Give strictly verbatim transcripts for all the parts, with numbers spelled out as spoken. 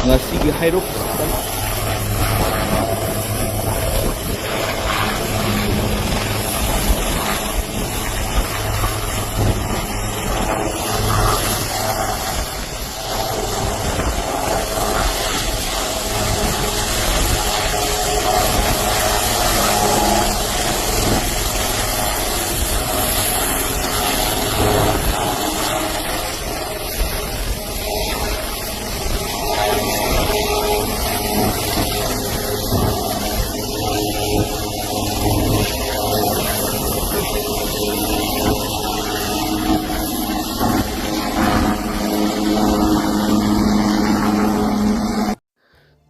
ꯉꯁꯤꯒꯤ ꯍꯩꯔꯣꯛ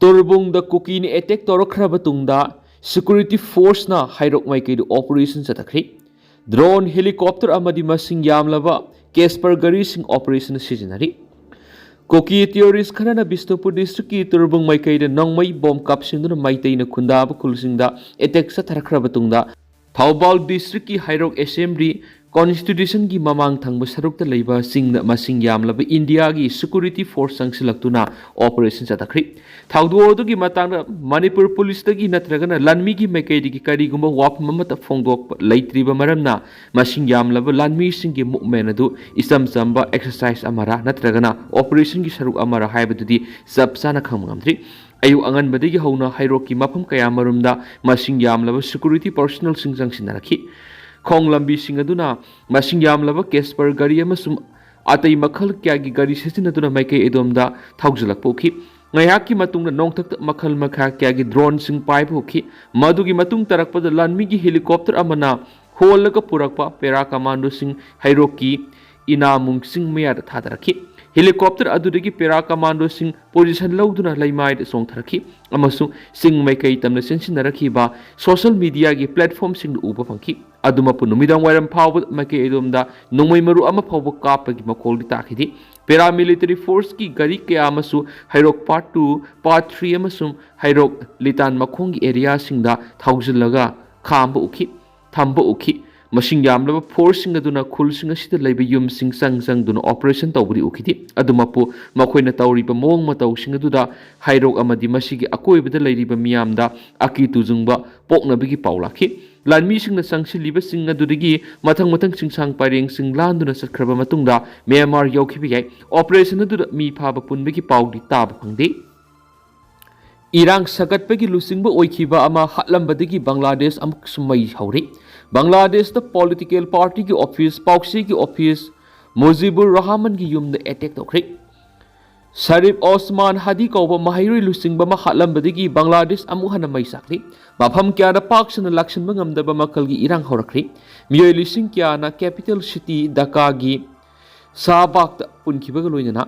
ꯇꯣꯔꯕꯨꯡꯗ ꯀꯨꯀꯤꯅ ꯑꯦꯇꯦꯛ ꯇꯧꯔꯛꯈ꯭ꯔꯕ ꯇꯨꯡꯗ, ꯁꯦꯀ꯭ꯌꯨꯔꯤꯇꯤ ꯐꯣꯔꯁꯅ ꯍꯩꯔꯣꯛ ꯃꯥꯏꯀꯩꯗ ꯑꯣꯄꯔꯦꯁꯟ ꯆꯠꯊꯈ꯭ꯔꯤ꯫ ꯗ꯭ꯔꯣꯟ, ꯍꯦꯂꯤꯀꯣꯞꯇꯔ ꯑꯃꯗꯤ ꯃꯁꯤꯡ ꯌꯥꯝꯂꯕ ꯀꯦꯁꯄꯔ ꯒꯥꯔꯤꯁꯤꯡ ꯑꯣꯄꯔꯦꯁꯟ ꯁꯤꯖꯤꯟꯅꯔꯤ꯫ ꯀꯨꯀꯤ ꯇꯦꯔꯣꯔꯤꯁ ꯈꯔꯅ ꯕꯤꯁꯅꯨꯄꯨꯔ ꯗꯤꯁꯇ꯭ꯔꯤꯛꯀꯤ ꯇꯣꯔꯕꯨꯡ ꯃꯥꯏꯀꯩꯗ ꯅꯣꯡꯃꯩ ꯕꯣꯝ ꯀꯥꯞꯁꯤꯟꯗꯨꯅ ꯃꯩꯇꯩꯅ ꯈꯨꯟꯗꯥꯕ ꯈꯨꯜꯁꯤꯡꯗ ꯑꯦꯇꯦꯛ ꯆꯠꯊꯔꯛꯈ꯭ꯔꯕ ꯇꯨꯡꯗ, ꯊꯧꯕꯥꯜ ꯗꯤꯁꯇ꯭ꯔꯤꯛꯀꯤ ꯍꯩꯔꯣꯛ ꯑꯦꯁꯦꯝꯕ꯭ꯂꯤ ꯀꯣꯟꯁꯇꯤꯇ꯭ꯌꯨꯁꯟꯒꯤ ꯃꯃꯥꯡ ꯊꯪꯕ ꯁꯔꯨꯛꯇ ꯂꯩꯕ ꯆꯤꯡꯗ ꯃꯁꯤꯡ ꯌꯥꯝꯂꯕ ꯏꯟꯗꯤꯌꯥꯒꯤ ꯁꯦꯀ꯭ꯌꯨꯔꯤꯇꯤ ꯐꯣꯔꯁ ꯆꯪꯁꯤꯜꯂꯛꯇꯨꯅ ꯑꯣꯄꯔꯦꯁꯟ ꯆꯠꯊꯈ꯭ꯔꯤ꯫ ꯊꯧꯗꯣꯛ ꯑꯗꯨꯒꯤ ꯃꯇꯥꯡꯗ ꯃꯅꯤꯄꯨꯔ ꯄꯨꯂꯤꯁꯇꯒꯤ ꯅꯠꯇ꯭ꯔꯒꯅ ꯂꯥꯟꯃꯤꯒꯤ ꯃꯥꯏꯀꯩꯗꯒꯤ ꯀꯔꯤꯒꯨꯝꯕ ꯋꯥꯐꯝ ꯑꯃꯠꯇ ꯐꯣꯡꯗꯣꯛꯄ ꯂꯩꯇ꯭ꯔꯤꯕ ꯃꯔꯝꯅ, ꯃꯁꯤꯡ ꯌꯥꯝꯂꯕ ꯂꯥꯟꯃꯤꯁꯤꯡꯒꯤ ꯃꯨꯞꯃꯦꯟ ꯑꯗꯨ ꯏꯆꯝ ꯆꯝꯕ ꯑꯦꯛꯁꯔꯁꯥꯏꯁ ꯑꯃꯔꯥ ꯅꯠꯇ꯭ꯔꯒꯅ ꯑꯣꯄꯔꯦꯁꯟꯒꯤ ꯁꯔꯨꯛ ꯑꯃꯔꯥ ꯍꯥꯏꯕꯗꯨꯗꯤ ꯆꯞ ꯆꯥꯅ ꯈꯪꯕ ꯉꯝꯗ꯭ꯔꯤ꯫ ꯑꯌꯨꯛ ꯑꯉꯟꯕꯗꯒꯤ ꯍꯧꯅ ꯍꯩꯔꯣꯛꯀꯤ ꯃꯐꯝ ꯀꯌꯥꯃꯔꯨꯝꯗ ꯃꯁꯤꯡ ꯌꯥꯝꯂꯕ ꯁꯦꯀ꯭ꯌꯨꯔꯤꯇꯤ ꯄꯔꯁꯣꯅꯦꯜꯁꯤꯡ ꯆꯪꯁꯤꯟꯅꯔꯛꯈꯤ꯫ ꯈꯣꯡ ꯂꯝꯕꯤꯁꯤꯡ ꯑꯗꯨꯅ ꯃꯁꯤꯡ ꯌꯥꯝꯂꯕ ꯀꯦꯁꯄꯔ ꯒꯥꯔꯤ ꯑꯃꯁꯨꯡ ꯑꯇꯩ ꯃꯈꯜ ꯀꯌꯥꯒꯤ ꯒꯥꯔꯤ ꯁꯤꯖꯤꯟꯅꯗꯨꯅ ꯃꯥꯏꯀꯩ ꯑꯗꯣꯝꯗ ꯊꯧꯖꯤꯜꯂꯛꯄ ꯎꯈꯤ꯫ ꯉꯥꯏꯍꯥꯛꯀꯤ ꯃꯇꯨꯡꯗ ꯅꯣꯡꯊꯛꯇ ꯃꯈꯜ ꯃꯈꯥ ꯀꯌꯥꯒꯤ ꯗ꯭ꯔꯣꯟꯁꯤꯡ ꯄꯥꯏꯕ ꯎꯈꯤ꯫ ꯃꯗꯨꯒꯤ ꯃꯇꯨꯡ ꯇꯥꯔꯛꯄꯗ ꯂꯥꯟꯃꯤꯒꯤ ꯍꯦꯂꯤꯀꯣꯞꯇꯔ ꯑꯃꯅ ꯍꯣꯜꯂꯒ ꯄꯨꯔꯛꯄ ꯄꯦꯔꯥ ꯀꯃꯥꯟꯗꯣꯁꯤꯡ ꯍꯩꯔꯣꯛꯀꯤ ꯏꯅꯥꯃꯨꯡ ꯆꯤꯡ ꯃꯌꯥꯗ ꯊꯥꯗꯔꯛꯈꯤ꯫ ꯍꯦꯂꯤꯀꯣꯞꯇꯔ ꯑꯗꯨꯗꯒꯤ ꯄꯦꯔꯥ ꯀꯃꯥꯟꯗꯣꯁꯤꯡ ꯄꯣꯖꯤꯁꯟ ꯂꯧꯗꯨꯅ ꯂꯩꯃꯥꯏꯗ ꯆꯣꯡꯊꯔꯛꯈꯤ ꯑꯃꯁꯨꯡ ꯆꯤꯡ ꯃꯥꯏꯀꯩ ꯇꯝꯅ ꯆꯦꯟꯁꯤꯟꯅꯔꯛꯈꯤꯕ ꯁꯣꯁꯤꯌꯦꯜ ꯃꯤꯗꯤꯌꯥꯒꯤ ꯄ꯭ꯂꯦꯠꯐꯣꯔꯝꯁꯤꯡꯗ ꯎꯕ ꯐꯪꯈꯤ꯫ ꯑꯗꯨꯃꯛꯄꯨ ꯅꯨꯃꯤꯗꯥꯡ ꯋꯥꯏꯔꯝ ꯐꯥꯎꯕ ꯃꯥꯏꯀꯩ ꯑꯗꯣꯝꯗ ꯅꯣꯡꯃꯩ ꯃꯔꯨ ꯑꯃ ꯐꯥꯎꯕ ꯀꯥꯞꯄꯒꯤ ꯃꯈꯣꯜꯗꯤ ꯇꯥꯈꯤꯗꯦ꯫ ꯄꯦꯔꯥꯃꯤꯂꯤꯇꯔꯤ ꯐꯣꯔꯁꯀꯤ ꯒꯥꯔꯤ ꯀꯌꯥ ꯑꯃꯁꯨ ꯍꯩꯔꯣꯛ ꯄꯥꯔꯠ ꯇꯨ, ꯄꯥꯔꯠ ꯊ꯭ꯔꯤ ꯑꯃꯁꯨꯡ ꯍꯩꯔꯣꯛ ꯂꯤꯇꯥꯟ ꯃꯈꯣꯡꯒꯤ ꯑꯦꯔꯤꯌꯥꯁꯤꯡꯗ ꯊꯧꯖꯤꯜꯂꯒ ꯈꯥꯝꯕ ꯎꯈꯤ, ꯊꯝꯕ ꯎꯈꯤ꯫ ꯃꯁꯤꯡ ꯌꯥꯝꯂꯕ ꯐꯣꯔꯁꯁꯤꯡ ꯑꯗꯨꯅ ꯈꯨꯜꯁꯤꯡ ꯑꯁꯤꯗ ꯂꯩꯕ ꯌꯨꯝꯁꯤꯡ ꯆꯪ ꯆꯪꯗꯨꯅ ꯑꯣꯄꯔꯦꯁꯟ ꯇꯧꯕꯗꯤ ꯎꯈꯤꯗꯦ꯫ ꯑꯗꯨꯃꯛꯄꯨ ꯃꯈꯣꯏꯅ ꯇꯧꯔꯤꯕ ꯃꯑꯣꯡ ꯃꯇꯧꯁꯤꯡ ꯑꯗꯨꯗ ꯍꯩꯔꯣꯛ ꯑꯃꯗꯤ ꯃꯁꯤꯒꯤ ꯑꯀꯣꯏꯕꯗ ꯂꯩꯔꯤꯕ ꯃꯤꯌꯥꯝꯗ ꯑꯀꯤ ꯇꯨꯖꯨꯡꯕ ꯄꯣꯛꯅꯕꯒꯤ ꯄꯥꯎ ꯂꯥꯛꯈꯤ꯫ ꯂꯥꯟꯃꯤꯁꯤꯡꯅ ꯆꯪꯁꯤꯜꯂꯤꯕꯁꯤꯡ ꯑꯗꯨꯗꯒꯤ ꯃꯊꯪ ꯃꯊꯪ ꯆꯤꯡꯁꯥꯡ ꯄꯔꯦꯡꯁꯤꯡ ꯂꯥꯟꯗꯨꯅ ꯆꯠꯈ꯭ꯔꯕ ꯃꯇꯨꯡꯗ ꯃ꯭ꯌꯥꯟꯃꯥꯔ ꯌꯧꯈꯤꯕ ꯌꯥꯏ꯫ ꯑꯣꯄꯔꯦꯁꯟ ꯑꯗꯨꯗ ꯃꯤ ꯐꯥꯕ ꯄꯨꯟꯕꯒꯤ ꯄꯥꯎꯗꯤ ꯇꯥꯕ ꯐꯪꯗꯦ꯫ ꯏꯔꯥꯡ ꯁꯥꯒꯠꯄꯒꯤ ꯂꯨꯆꯤꯡꯕ ꯑꯣꯏꯈꯤꯕ ꯑꯃ ꯍꯥꯠꯂꯝꯕꯗꯒꯤ ꯕꯪꯒ꯭ꯂꯥꯗꯦꯁ ꯑꯃꯨꯛꯁꯨ ꯃꯩ ꯍꯧꯔꯤ꯫ ꯕꯪꯒ꯭ꯂꯥꯗꯦꯁꯇ ꯄꯣꯂꯤꯇꯤꯀꯦꯜ ꯄꯥꯔꯇꯤꯒꯤ ꯑꯣꯐꯤꯁ, ꯄꯥꯎꯆꯦꯒꯤ ꯑꯣꯐꯤꯁ, ꯃꯨꯖꯤꯕꯨꯔ ꯔꯍꯃꯟꯒꯤ ꯌꯨꯝꯗ ꯑꯦꯇꯦꯛ ꯇꯧꯈ꯭ꯔꯦ꯫ ꯁꯔꯤꯐ ꯑꯣꯁꯃꯥꯟ ꯍꯥꯗꯤ ꯀꯧꯕ ꯃꯍꯩꯔꯣꯏ ꯂꯨꯆꯤꯡꯕ ꯑꯃ ꯍꯥꯠꯂꯝꯕꯗꯒꯤ ꯕꯪꯒ꯭ꯂꯥꯗꯦꯁ ꯑꯃꯨꯛ ꯍꯟꯅ ꯃꯩ ꯆꯥꯛꯂꯤ꯫ ꯃꯐꯝ ꯀꯌꯥꯗ ꯄꯥꯛ ꯁꯟꯅ ꯂꯥꯛꯁꯤꯟꯕ ꯉꯝꯗꯕ ꯃꯈꯜꯒꯤ ꯏꯔꯥꯡ ꯍꯧꯔꯛꯈ꯭ꯔꯦ꯫ ꯃꯤꯑꯣꯏ ꯂꯤꯁꯤꯡ ꯀꯌꯥꯅ ꯀꯦꯄꯤꯇꯦꯜ ꯁꯤꯇꯤ ꯙꯥꯀꯥꯒꯤ ꯁꯥꯍꯕꯥꯒꯇ ꯄꯨꯟꯈꯤꯕꯒ ꯂꯣꯏꯅꯅ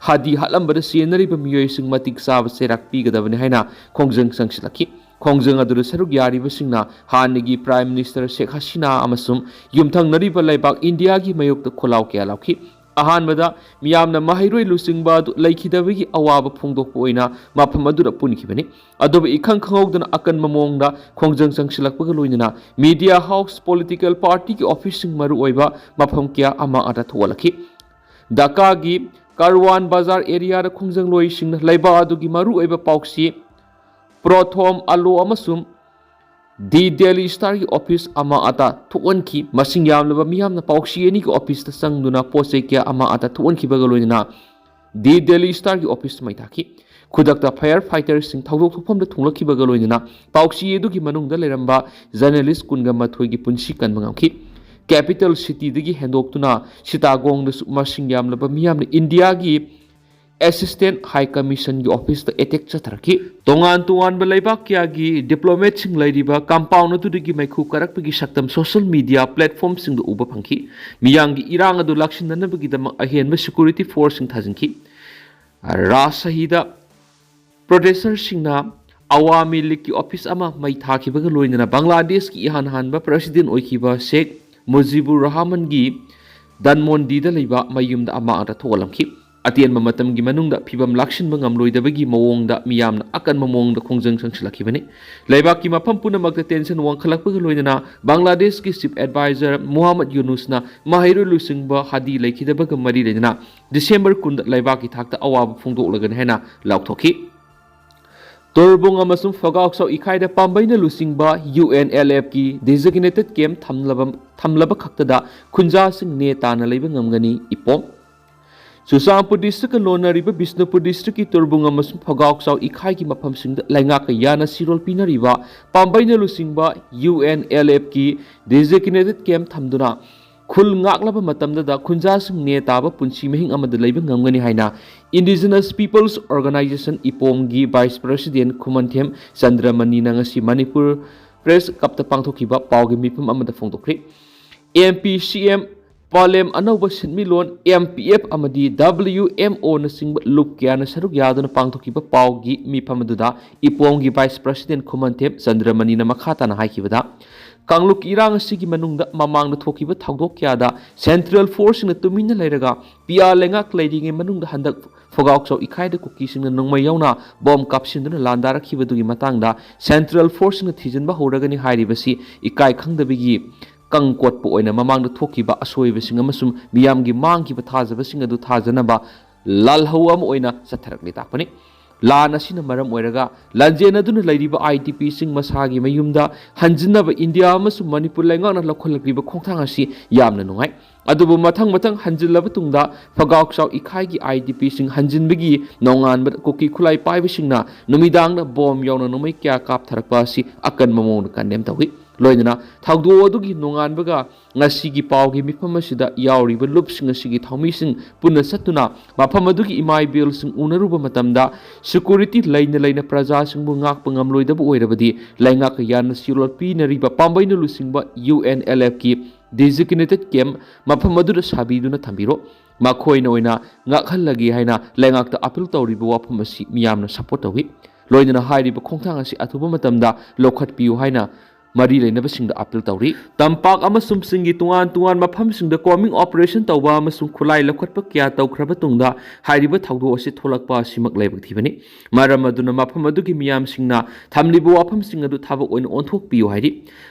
ꯍꯥꯗꯤ ꯍꯥꯠꯂꯝꯕꯗ ꯆꯦꯟꯅꯔꯤꯕ ꯃꯤꯑꯣꯏꯁꯤꯡ ꯃꯇꯤꯛ ꯆꯥꯕ ꯆꯩꯔꯥꯛ ꯄꯤꯒꯗꯕꯅꯤ ꯍꯥꯏꯅ ꯈꯣꯡꯖꯪ ꯆꯪꯁꯤꯜꯂꯛꯈꯤ꯫ ꯈꯣꯡꯖꯪ ꯑꯗꯨꯗ ꯁꯔꯨꯛ ꯌꯥꯔꯤꯕꯁꯤꯡꯅ ꯍꯥꯟꯅꯒꯤ ꯄ꯭ꯔꯥꯏꯝ ꯃꯤꯅꯤꯁꯇꯔ ꯁꯦꯈ ꯍꯁꯤꯅꯥ ꯑꯃꯁꯨꯡ ꯌꯨꯝꯊꯪꯅꯔꯤꯕ ꯂꯩꯕꯥꯛ ꯏꯟꯗꯤꯌꯥꯒꯤ ꯃꯥꯌꯣꯛꯇ ꯈꯣꯜꯂꯥꯎ ꯀꯌꯥ ꯂꯥꯎꯈꯤ꯫ ꯑꯍꯥꯟꯕꯗ ꯃꯤꯌꯥꯝꯅ ꯃꯍꯩꯔꯣꯏ ꯂꯨꯆꯤꯡꯕ ꯑꯗꯨ ꯂꯩꯈꯤꯗꯕꯒꯤ ꯑꯋꯥꯕ ꯐꯣꯡꯗꯣꯛꯄ ꯑꯣꯏꯅ ꯃꯐꯝ ꯑꯗꯨꯗ ꯄꯨꯟꯈꯤꯕꯅꯤ꯫ ꯑꯗꯨꯕꯨ ꯏꯈꯪ ꯈꯪꯍꯧꯗꯅ ꯑꯀꯟꯕ ꯃꯑꯣꯡꯗ ꯈꯣꯡꯖꯪ ꯆꯪꯁꯤꯜꯂꯛꯄꯒ ꯂꯣꯏꯅꯅ ꯃꯤꯗꯤꯌꯥ ꯍꯥꯎꯁ, ꯄꯣꯂꯤꯇꯤꯀꯦꯜ ꯄꯥꯔꯇꯤꯒꯤ ꯑꯣꯐꯤꯁꯁꯤꯡ ꯃꯔꯨꯑꯣꯏꯕ ꯃꯐꯝ ꯀꯌꯥ ꯑꯃ ꯑꯃꯗ ꯊꯣꯛꯍꯜꯂꯛꯈꯤ꯫ ꯙꯥꯀꯥꯒꯤ ꯀꯥꯔꯋꯥꯟ ꯕꯖꯥꯔ ꯑꯦꯔꯤꯌꯥꯗ ꯈꯣꯡꯖꯪꯂꯣꯏꯁꯤꯡꯅ ꯂꯩꯕꯥꯛ ꯑꯗꯨꯒꯤ ꯃꯔꯨꯑꯣꯏꯕ ꯄꯥꯎꯆꯦ ꯄ꯭ꯔꯣꯊꯣꯝ ꯑꯂꯣ ꯑꯃꯁꯨꯡ ꯗꯤ ꯗꯦꯂꯤ ꯁ꯭ꯇꯥꯔꯒꯤ ꯑꯣꯐꯤꯁ ꯑꯃ ꯑꯗ ꯊꯣꯛꯍꯟꯈꯤ꯫ ꯃꯁꯤꯡ ꯌꯥꯝꯂꯕ ꯃꯤꯌꯥꯝꯅ ꯄꯥꯎꯆꯦ ꯑꯅꯤꯒꯤ ꯑꯣꯐꯤꯁꯇ ꯆꯪꯗꯨꯅ ꯄꯣꯠ ꯆꯩ ꯀꯌꯥ ꯑꯃ ꯑꯗ ꯊꯣꯛꯍꯟꯈꯤꯕꯒ ꯂꯣꯏꯅꯅ ꯗꯤ ꯗꯦꯂꯤ ꯁ꯭ꯇꯥꯔꯒꯤ ꯑꯣꯐꯤꯁ ꯃꯩ ꯊꯥꯈꯤ꯫ ꯈꯨꯗꯛꯇ ꯐꯥꯌꯔ ꯐꯥꯏꯇꯔꯁꯤꯡ ꯊꯧꯗꯣꯛ ꯊꯣꯛꯐꯝꯗ ꯊꯨꯡꯂꯛꯈꯤꯕꯒ ꯂꯣꯏꯅꯅ ꯄꯥꯎꯆꯦ ꯑꯗꯨꯒꯤ ꯃꯅꯨꯡꯗ ꯂꯩꯔꯝꯕ ꯖꯔꯅꯦꯂꯤꯁ ꯀꯨꯟꯒ ꯃꯥꯊꯣꯏꯒꯤ ꯄꯨꯟꯁꯤ ꯀꯟꯕ ꯉꯝꯈꯤ꯫ ꯀꯦꯄꯤꯇꯦꯜ ꯁꯤꯇꯤꯗꯒꯤ ꯍꯦꯟꯗꯣꯛꯇꯨꯅ ꯁꯤꯇꯥꯒꯣꯡꯗꯁꯨ ꯃꯁꯤꯡ ꯌꯥꯝꯂꯕ ꯃꯤꯌꯥꯝꯅ ꯏꯟꯗꯤꯌꯥꯒꯤ ꯑꯦꯁꯤꯁꯇꯦꯟ ꯍꯥꯏ ꯀꯃꯤꯁꯟꯒꯤ ꯑꯣꯐꯤꯁꯇ ꯑꯦꯇꯦꯛ ꯆꯠꯊꯔꯛꯈꯤ꯫ ꯇꯣꯉꯥꯟ ꯇꯣꯉꯥꯟꯕ ꯂꯩꯕꯥꯛ ꯀꯌꯥꯒꯤ ꯗꯤꯄ꯭ꯂꯣꯃꯦꯠꯁꯤꯡ ꯂꯩꯔꯤꯕ ꯀꯝꯄꯥꯎꯟ ꯑꯗꯨꯗꯒꯤ ꯃꯩꯈꯨ ꯀꯥꯔꯛꯄꯒꯤ ꯁꯛꯇꯝ ꯁꯣꯁꯤꯌꯦꯜ ꯃꯤꯗꯤꯌꯥ ꯄ꯭ꯂꯦꯠꯐꯣꯝꯁꯤꯡꯗ ꯎꯕ ꯐꯪꯈꯤ꯫ ꯃꯤꯌꯥꯝꯒꯤ ꯏꯔꯥꯡ ꯑꯗꯨ ꯂꯥꯛꯁꯤꯟꯅꯅꯕꯒꯤꯗꯃꯛ ꯑꯍꯦꯟꯕ ꯁꯦꯀ꯭ꯌꯨꯔꯤꯇꯤ ꯐꯣꯔꯁꯁꯤꯡ ꯊꯥꯖꯤꯟꯈꯤ꯫ ꯔꯥꯖꯁꯥꯍꯤꯗ ꯄ꯭ꯔꯣꯇꯦꯁꯇꯔꯁꯤꯡꯅ ꯑꯋꯥꯃꯤ ꯂꯤꯒꯀꯤ ꯑꯣꯐꯤꯁ ꯑꯃ ꯃꯩ ꯊꯥꯈꯤꯕꯒ ꯂꯣꯏꯅꯅ ꯕꯪꯒ꯭ꯂꯥꯗꯦꯁꯀꯤ ꯏꯍꯥꯟ ꯍꯥꯟꯕ ꯄ꯭ꯔꯦꯁꯤꯗꯦꯟ ꯑꯣꯏꯈꯤꯕ ꯁꯦꯈ ꯃꯨꯖꯤꯕꯨꯔ ꯔꯍꯃꯟꯒꯤ ꯙꯟꯃꯣꯟꯗꯤꯗ ꯂꯩꯕ ꯃꯌꯨꯝꯗ ꯑꯃꯥꯡ ꯑꯇꯥ ꯊꯣꯛꯍꯜꯂꯝꯈꯤ꯫ ꯑꯇꯦꯟꯕ ꯃꯇꯝꯒꯤ ꯃꯅꯨꯡꯗ ꯐꯤꯕꯝ ꯂꯥꯛꯁꯤꯟꯕ ꯉꯝꯂꯣꯏꯗꯕꯒꯤ ꯃꯑꯣꯡꯗ ꯃꯤꯌꯥꯝꯅ ꯑꯀꯟꯕ ꯃꯑꯣꯡꯗ ꯈꯣꯡꯖꯪ ꯆꯪꯁꯤꯜꯂꯛꯈꯤꯕꯅꯤ꯫ ꯂꯩꯕꯥꯛꯀꯤ ꯃꯐꯝ ꯄꯨꯝꯅꯃꯛꯇ tension ꯋꯥꯡꯈꯠꯂꯛꯄꯒ ꯂꯣꯏꯅꯅ ꯕꯪꯒ꯭ꯂꯥꯗꯦꯁꯀꯤ Chief Advisor ꯃꯨꯍꯝꯃꯗ ꯌꯨꯅꯨꯁꯅ ꯃꯍꯩꯔꯣꯏ ꯂꯨꯆꯤꯡꯕ ꯍꯥꯗꯤ ꯂꯩꯈꯤꯗꯕꯒ ꯃꯔꯤ ꯂꯩꯅꯅ ꯗꯤꯁꯦꯝꯕꯔ ꯀꯨꯟꯗ ꯂꯩꯕꯥꯛꯀꯤ ꯊꯥꯛꯇ ꯑꯋꯥꯕ ꯐꯣꯡꯗꯣꯛꯂꯒꯅꯤ ꯍꯥꯏꯅ ꯂꯥꯎꯊꯣꯛꯈꯤ꯫ ꯇꯣꯔꯕꯨꯡ ꯑꯃꯁꯨꯡ ꯐꯒꯥꯎꯆꯥꯎ ꯏꯈꯥꯏꯗ ꯄꯥꯝꯕꯩꯅ ꯂꯨꯆꯤꯡꯕ UNLFꯀꯤ designated camp ꯊꯝꯂꯕ, ꯊꯝꯂꯕ ꯈꯛꯇꯗ ꯈꯨꯟꯖꯥꯁꯤꯡ ꯅꯦ ꯇꯥꯅ ꯂꯩꯕ ꯉꯝꯒꯅꯤ, ꯏꯄꯣꯝ꯫ ꯆꯨꯔꯆꯥꯟꯄꯨꯔ districtꯀ ꯂꯣꯟꯅꯔꯤꯕ ꯕꯤꯁꯅꯨꯄꯨꯔ districtꯀꯤ ꯇꯣꯔꯕꯨꯡ ꯑꯃꯁꯨꯡ ꯐꯒꯥꯎꯆꯥꯎ ꯏꯈꯥꯏꯒꯤ ꯃꯐꯝꯁꯤꯡꯗ ꯂꯩꯉꯥꯛꯀ ꯌꯥꯅ ꯁꯤꯔꯣꯜ ꯄꯤꯅꯔꯤꯕ ꯄꯥꯝꯕꯩꯅ ꯂꯨꯆꯤꯡꯕ UNLFꯀꯤ designated camp ꯊꯝꯗꯨꯅ ꯈꯨꯜ ꯉꯥꯛꯂꯕ ꯃꯇꯝꯗꯗ ꯈꯨꯟꯖꯥꯁꯤꯡ ꯅꯦ ꯇꯥꯕ ꯄꯨꯟꯁꯤ ꯃꯍꯤꯡ ꯑꯃꯗ ꯂꯩꯕ ꯉꯝꯒꯅꯤ ꯍꯥꯏꯅ Indigenous Peoples Organisation ꯏꯄꯣꯝꯒꯤ Vice President ꯈꯨꯃꯟꯊꯦꯝ ꯆꯟꯗ꯭ꯔꯃꯅꯤꯅ ꯉꯁꯤ ꯃꯅꯤꯄꯨꯔ Press Clubꯇ ꯄꯥꯡꯊꯣꯛꯈꯤꯕ ꯄꯥꯎꯒꯤ ꯃꯤꯐꯝ ꯑꯃꯗ ꯐꯣꯡꯗꯣꯛꯈ꯭ꯔꯤ꯫ MPCM, ꯄꯥꯂꯦꯝ ꯑꯅꯧꯕ ꯁꯤꯟꯃꯤꯠꯂꯣꯟ, MPF ꯑꯃꯗꯤ WMOꯅꯆꯤꯡꯕ ꯂꯨꯞ ꯀꯌꯥꯅ ꯁꯔꯨꯛ ꯌꯥꯗꯨꯅ ꯄꯥꯡꯊꯣꯛꯈꯤꯕ ꯄꯥꯎꯒꯤ ꯃꯤꯐꯝ ꯑꯗꯨꯗ ꯏꯄꯣꯝꯒꯤ Vice President ꯈꯨꯃꯟꯊꯦꯝ ꯆꯟꯗ꯭ꯔꯃꯅꯤꯅ ꯃꯈꯥ ꯇꯥꯅ ꯍꯥꯏꯈꯤꯕꯗ, ꯀꯥꯡꯂꯨꯞꯀꯤ ꯏꯔꯥꯡ ꯑꯁꯤꯒꯤ ꯃꯅꯨꯡꯗ ꯃꯃꯥꯡꯗ ꯊꯣꯛꯈꯤꯕ ꯊꯧꯗꯣꯛ ꯀꯌꯥꯗ Central Forceꯁꯤꯡꯅ ꯇꯨꯃꯤꯟꯅ ꯂꯩꯔꯒ PR ꯂꯩꯉꯥꯛ ꯂꯩꯔꯤꯉꯩ ꯃꯅꯨꯡꯗ ꯍꯟꯗꯛ ꯐꯒꯥꯎꯆꯥꯎ ꯏꯈꯥꯏꯗ ꯀꯨꯀꯤꯁꯤꯡꯅ ꯅꯣꯡꯃꯩ ꯌꯥꯎꯅ ꯕꯣꯝ ꯀꯥꯞꯁꯤꯟꯗꯨꯅ ꯂꯥꯟꯗꯥꯔꯛꯈꯤꯕꯗꯨꯒꯤ ꯃꯇꯥꯡꯗ Central Forceꯁꯤꯡꯅ ꯊꯤꯖꯤꯟꯕ ꯍꯧꯔꯒꯅꯤ ꯍꯥꯏꯔꯤꯕꯁꯤ ꯏꯀꯥꯏ ꯈꯪꯗꯕꯒꯤ ꯀꯪ ꯀꯣꯠꯄ ꯑꯣꯏꯅ ꯃꯃꯥꯡꯗ ꯊꯣꯛꯈꯤꯕ ꯑꯁꯣꯏꯕꯁꯤꯡ ꯑꯃꯁꯨꯡ ꯃꯤꯌꯥꯝꯒꯤ ꯃꯥꯡꯈꯤꯕ ꯊꯥꯖꯕꯁꯤꯡ ꯑꯗꯨ ꯊꯥꯖꯅꯕ ꯂꯥꯜꯍꯧ ꯑꯃ ꯑꯣꯏꯅ ꯆꯠꯊꯔꯛꯂꯤ ꯇꯥꯛꯄꯅꯤ꯫ ꯂꯥꯟ ꯑꯁꯤꯅ ꯃꯔꯝ ꯑꯣꯏꯔꯒ ꯂꯥꯟꯖꯦꯟꯅꯗꯨꯅ ꯂꯩꯔꯤꯕ IDPꯁꯤꯡ ꯃꯁꯥꯒꯤ ꯃꯌꯨꯝꯗ ꯍꯟꯖꯤꯟꯅꯕ ꯏꯟꯗꯤꯌꯥ ꯑꯃꯁꯨꯡ ꯃꯅꯤꯄꯨꯔ ꯂꯩꯉꯥꯛꯅ ꯂꯧꯈꯠꯂꯛꯂꯤꯕ ꯈꯣꯡꯊꯥꯡ ꯑꯁꯤ ꯌꯥꯝꯅ ꯅꯨꯡꯉꯥꯏ꯫ ꯑꯗꯨꯕꯨ ꯃꯊꯪ ꯃꯊꯪ ꯍꯟꯖꯤꯜꯂꯕ ꯇꯨꯡꯗ ꯐꯒꯥꯎꯆꯥꯎ ꯏꯈꯥꯏꯒꯤ IDPꯁꯤꯡ ꯍꯟꯖꯤꯟꯕꯒꯤ ꯅꯣꯡꯉꯥꯟꯕꯗ ꯀꯨꯀꯤ ꯈꯨꯠꯂꯥꯏ ꯄꯥꯏꯕꯁꯤꯡꯅ ꯅꯨꯃꯤꯗꯥꯡꯗ ꯕꯣꯝ ꯌꯥꯎꯅ ꯅꯣꯡꯃꯩ ꯀꯌꯥ ꯀꯥꯞꯊꯔꯛꯄ ꯑꯁꯤ ꯑꯀꯟꯕ ꯃꯑꯣꯡꯗ condemn ꯇꯧꯏ꯫ ꯂꯣꯏꯅꯅ ꯊꯧꯗꯣꯛ ꯑꯗꯨꯒꯤ ꯅꯣꯡꯉꯥꯟꯕꯒ ꯉꯁꯤꯒꯤ ꯄꯥꯎꯒꯤ ꯃꯤꯐꯝ ꯑꯁꯤꯗ ꯌꯥꯎꯔꯤꯕ ꯂꯨꯞꯁꯤꯡ ꯑꯁꯤꯒꯤ ꯊꯧꯃꯤꯁꯤꯡ ꯄꯨꯟꯅ ꯆꯠꯇꯨꯅ ꯃꯐꯝ ꯑꯗꯨꯒꯤ ꯏꯃꯥ ꯏꯕꯦꯜꯁꯤꯡ ꯎꯅꯔꯨꯕ ꯃꯇꯝꯗ security ꯂꯩꯅ ꯂꯩꯅ ꯄ꯭ꯔꯖꯥꯁꯤꯡꯕꯨ ꯉꯥꯛꯄ ꯉꯝꯂꯣꯏꯗꯕ ꯑꯣꯏꯔꯕꯗꯤ ꯂꯩꯉꯥꯛꯀ ꯌꯥꯅ ꯁꯤꯔꯣꯜ ꯄꯤꯅꯔꯤꯕ ꯄꯥꯝꯕꯩꯅ ꯂꯨꯆꯤꯡꯕ UNLFꯀꯤ designated camp ꯃꯐꯝ ꯑꯗꯨꯗ ꯁꯥꯕꯤꯗꯨꯅ ꯊꯝꯕꯤꯔꯣ꯫ ꯃꯈꯣꯏꯅ ꯑꯣꯏꯅ ꯉꯥꯛꯍꯜꯂꯒꯦ ꯍꯥꯏꯅ ꯂꯩꯉꯥꯛꯇ appeal ꯇꯧꯔꯤꯕ ꯋꯥꯐꯝ ꯑꯁꯤ ꯃꯤꯌꯥꯝꯅ support ꯇꯧꯏ꯫ ꯂꯣꯏꯅꯅ ꯍꯥꯏꯔꯤꯕ ꯈꯣꯡꯊꯥꯡ ꯑꯁꯤ ꯑꯊꯨꯕ ꯃꯇꯝꯗ ꯂꯧꯈꯠꯄꯤꯌꯨ ꯍꯥꯏꯅ ꯃꯔꯤ ꯂꯩꯅꯕꯁꯤꯡꯗ ꯑꯥꯄꯤꯜ ꯇꯧꯔꯤ꯫ ꯇꯝꯄꯥꯛ ꯑꯃꯁꯨꯡ ꯆꯤꯡꯒꯤ ꯇꯣꯉꯥꯟ ꯇꯣꯉꯥꯟꯕ ꯃꯐꯝꯁꯤꯡꯗ ꯀꯣꯝꯕꯤꯡ ꯑꯣꯄꯔꯦꯁꯟ ꯇꯧꯕ ꯑꯃꯁꯨꯡ ꯈꯨꯠꯂꯥꯏ ꯂꯧꯈꯠꯄ ꯀꯌꯥ ꯇꯧꯈ꯭ꯔꯕ ꯇꯨꯡꯗ ꯍꯥꯏꯔꯤꯕ ꯊꯧꯗꯣꯛ ꯑꯁꯤ ꯊꯣꯛꯂꯛꯄ ꯑꯁꯤꯃꯛ ꯂꯥꯏꯕꯛ ꯊꯤꯕꯅꯤ꯫ ꯃꯔꯝ ꯑꯗꯨꯅ ꯃꯐꯝ ꯑꯗꯨꯒꯤ ꯃꯤꯌꯥꯝꯁꯤꯡꯅ ꯊꯝꯂꯤꯕ ꯋꯥꯐꯝꯁꯤꯡ ꯑꯗꯨ ꯊꯕꯛ ꯑꯣꯏꯅ ꯑꯣꯟꯊꯣꯛꯄꯤꯌꯨ ꯍꯥꯏꯔꯤ꯫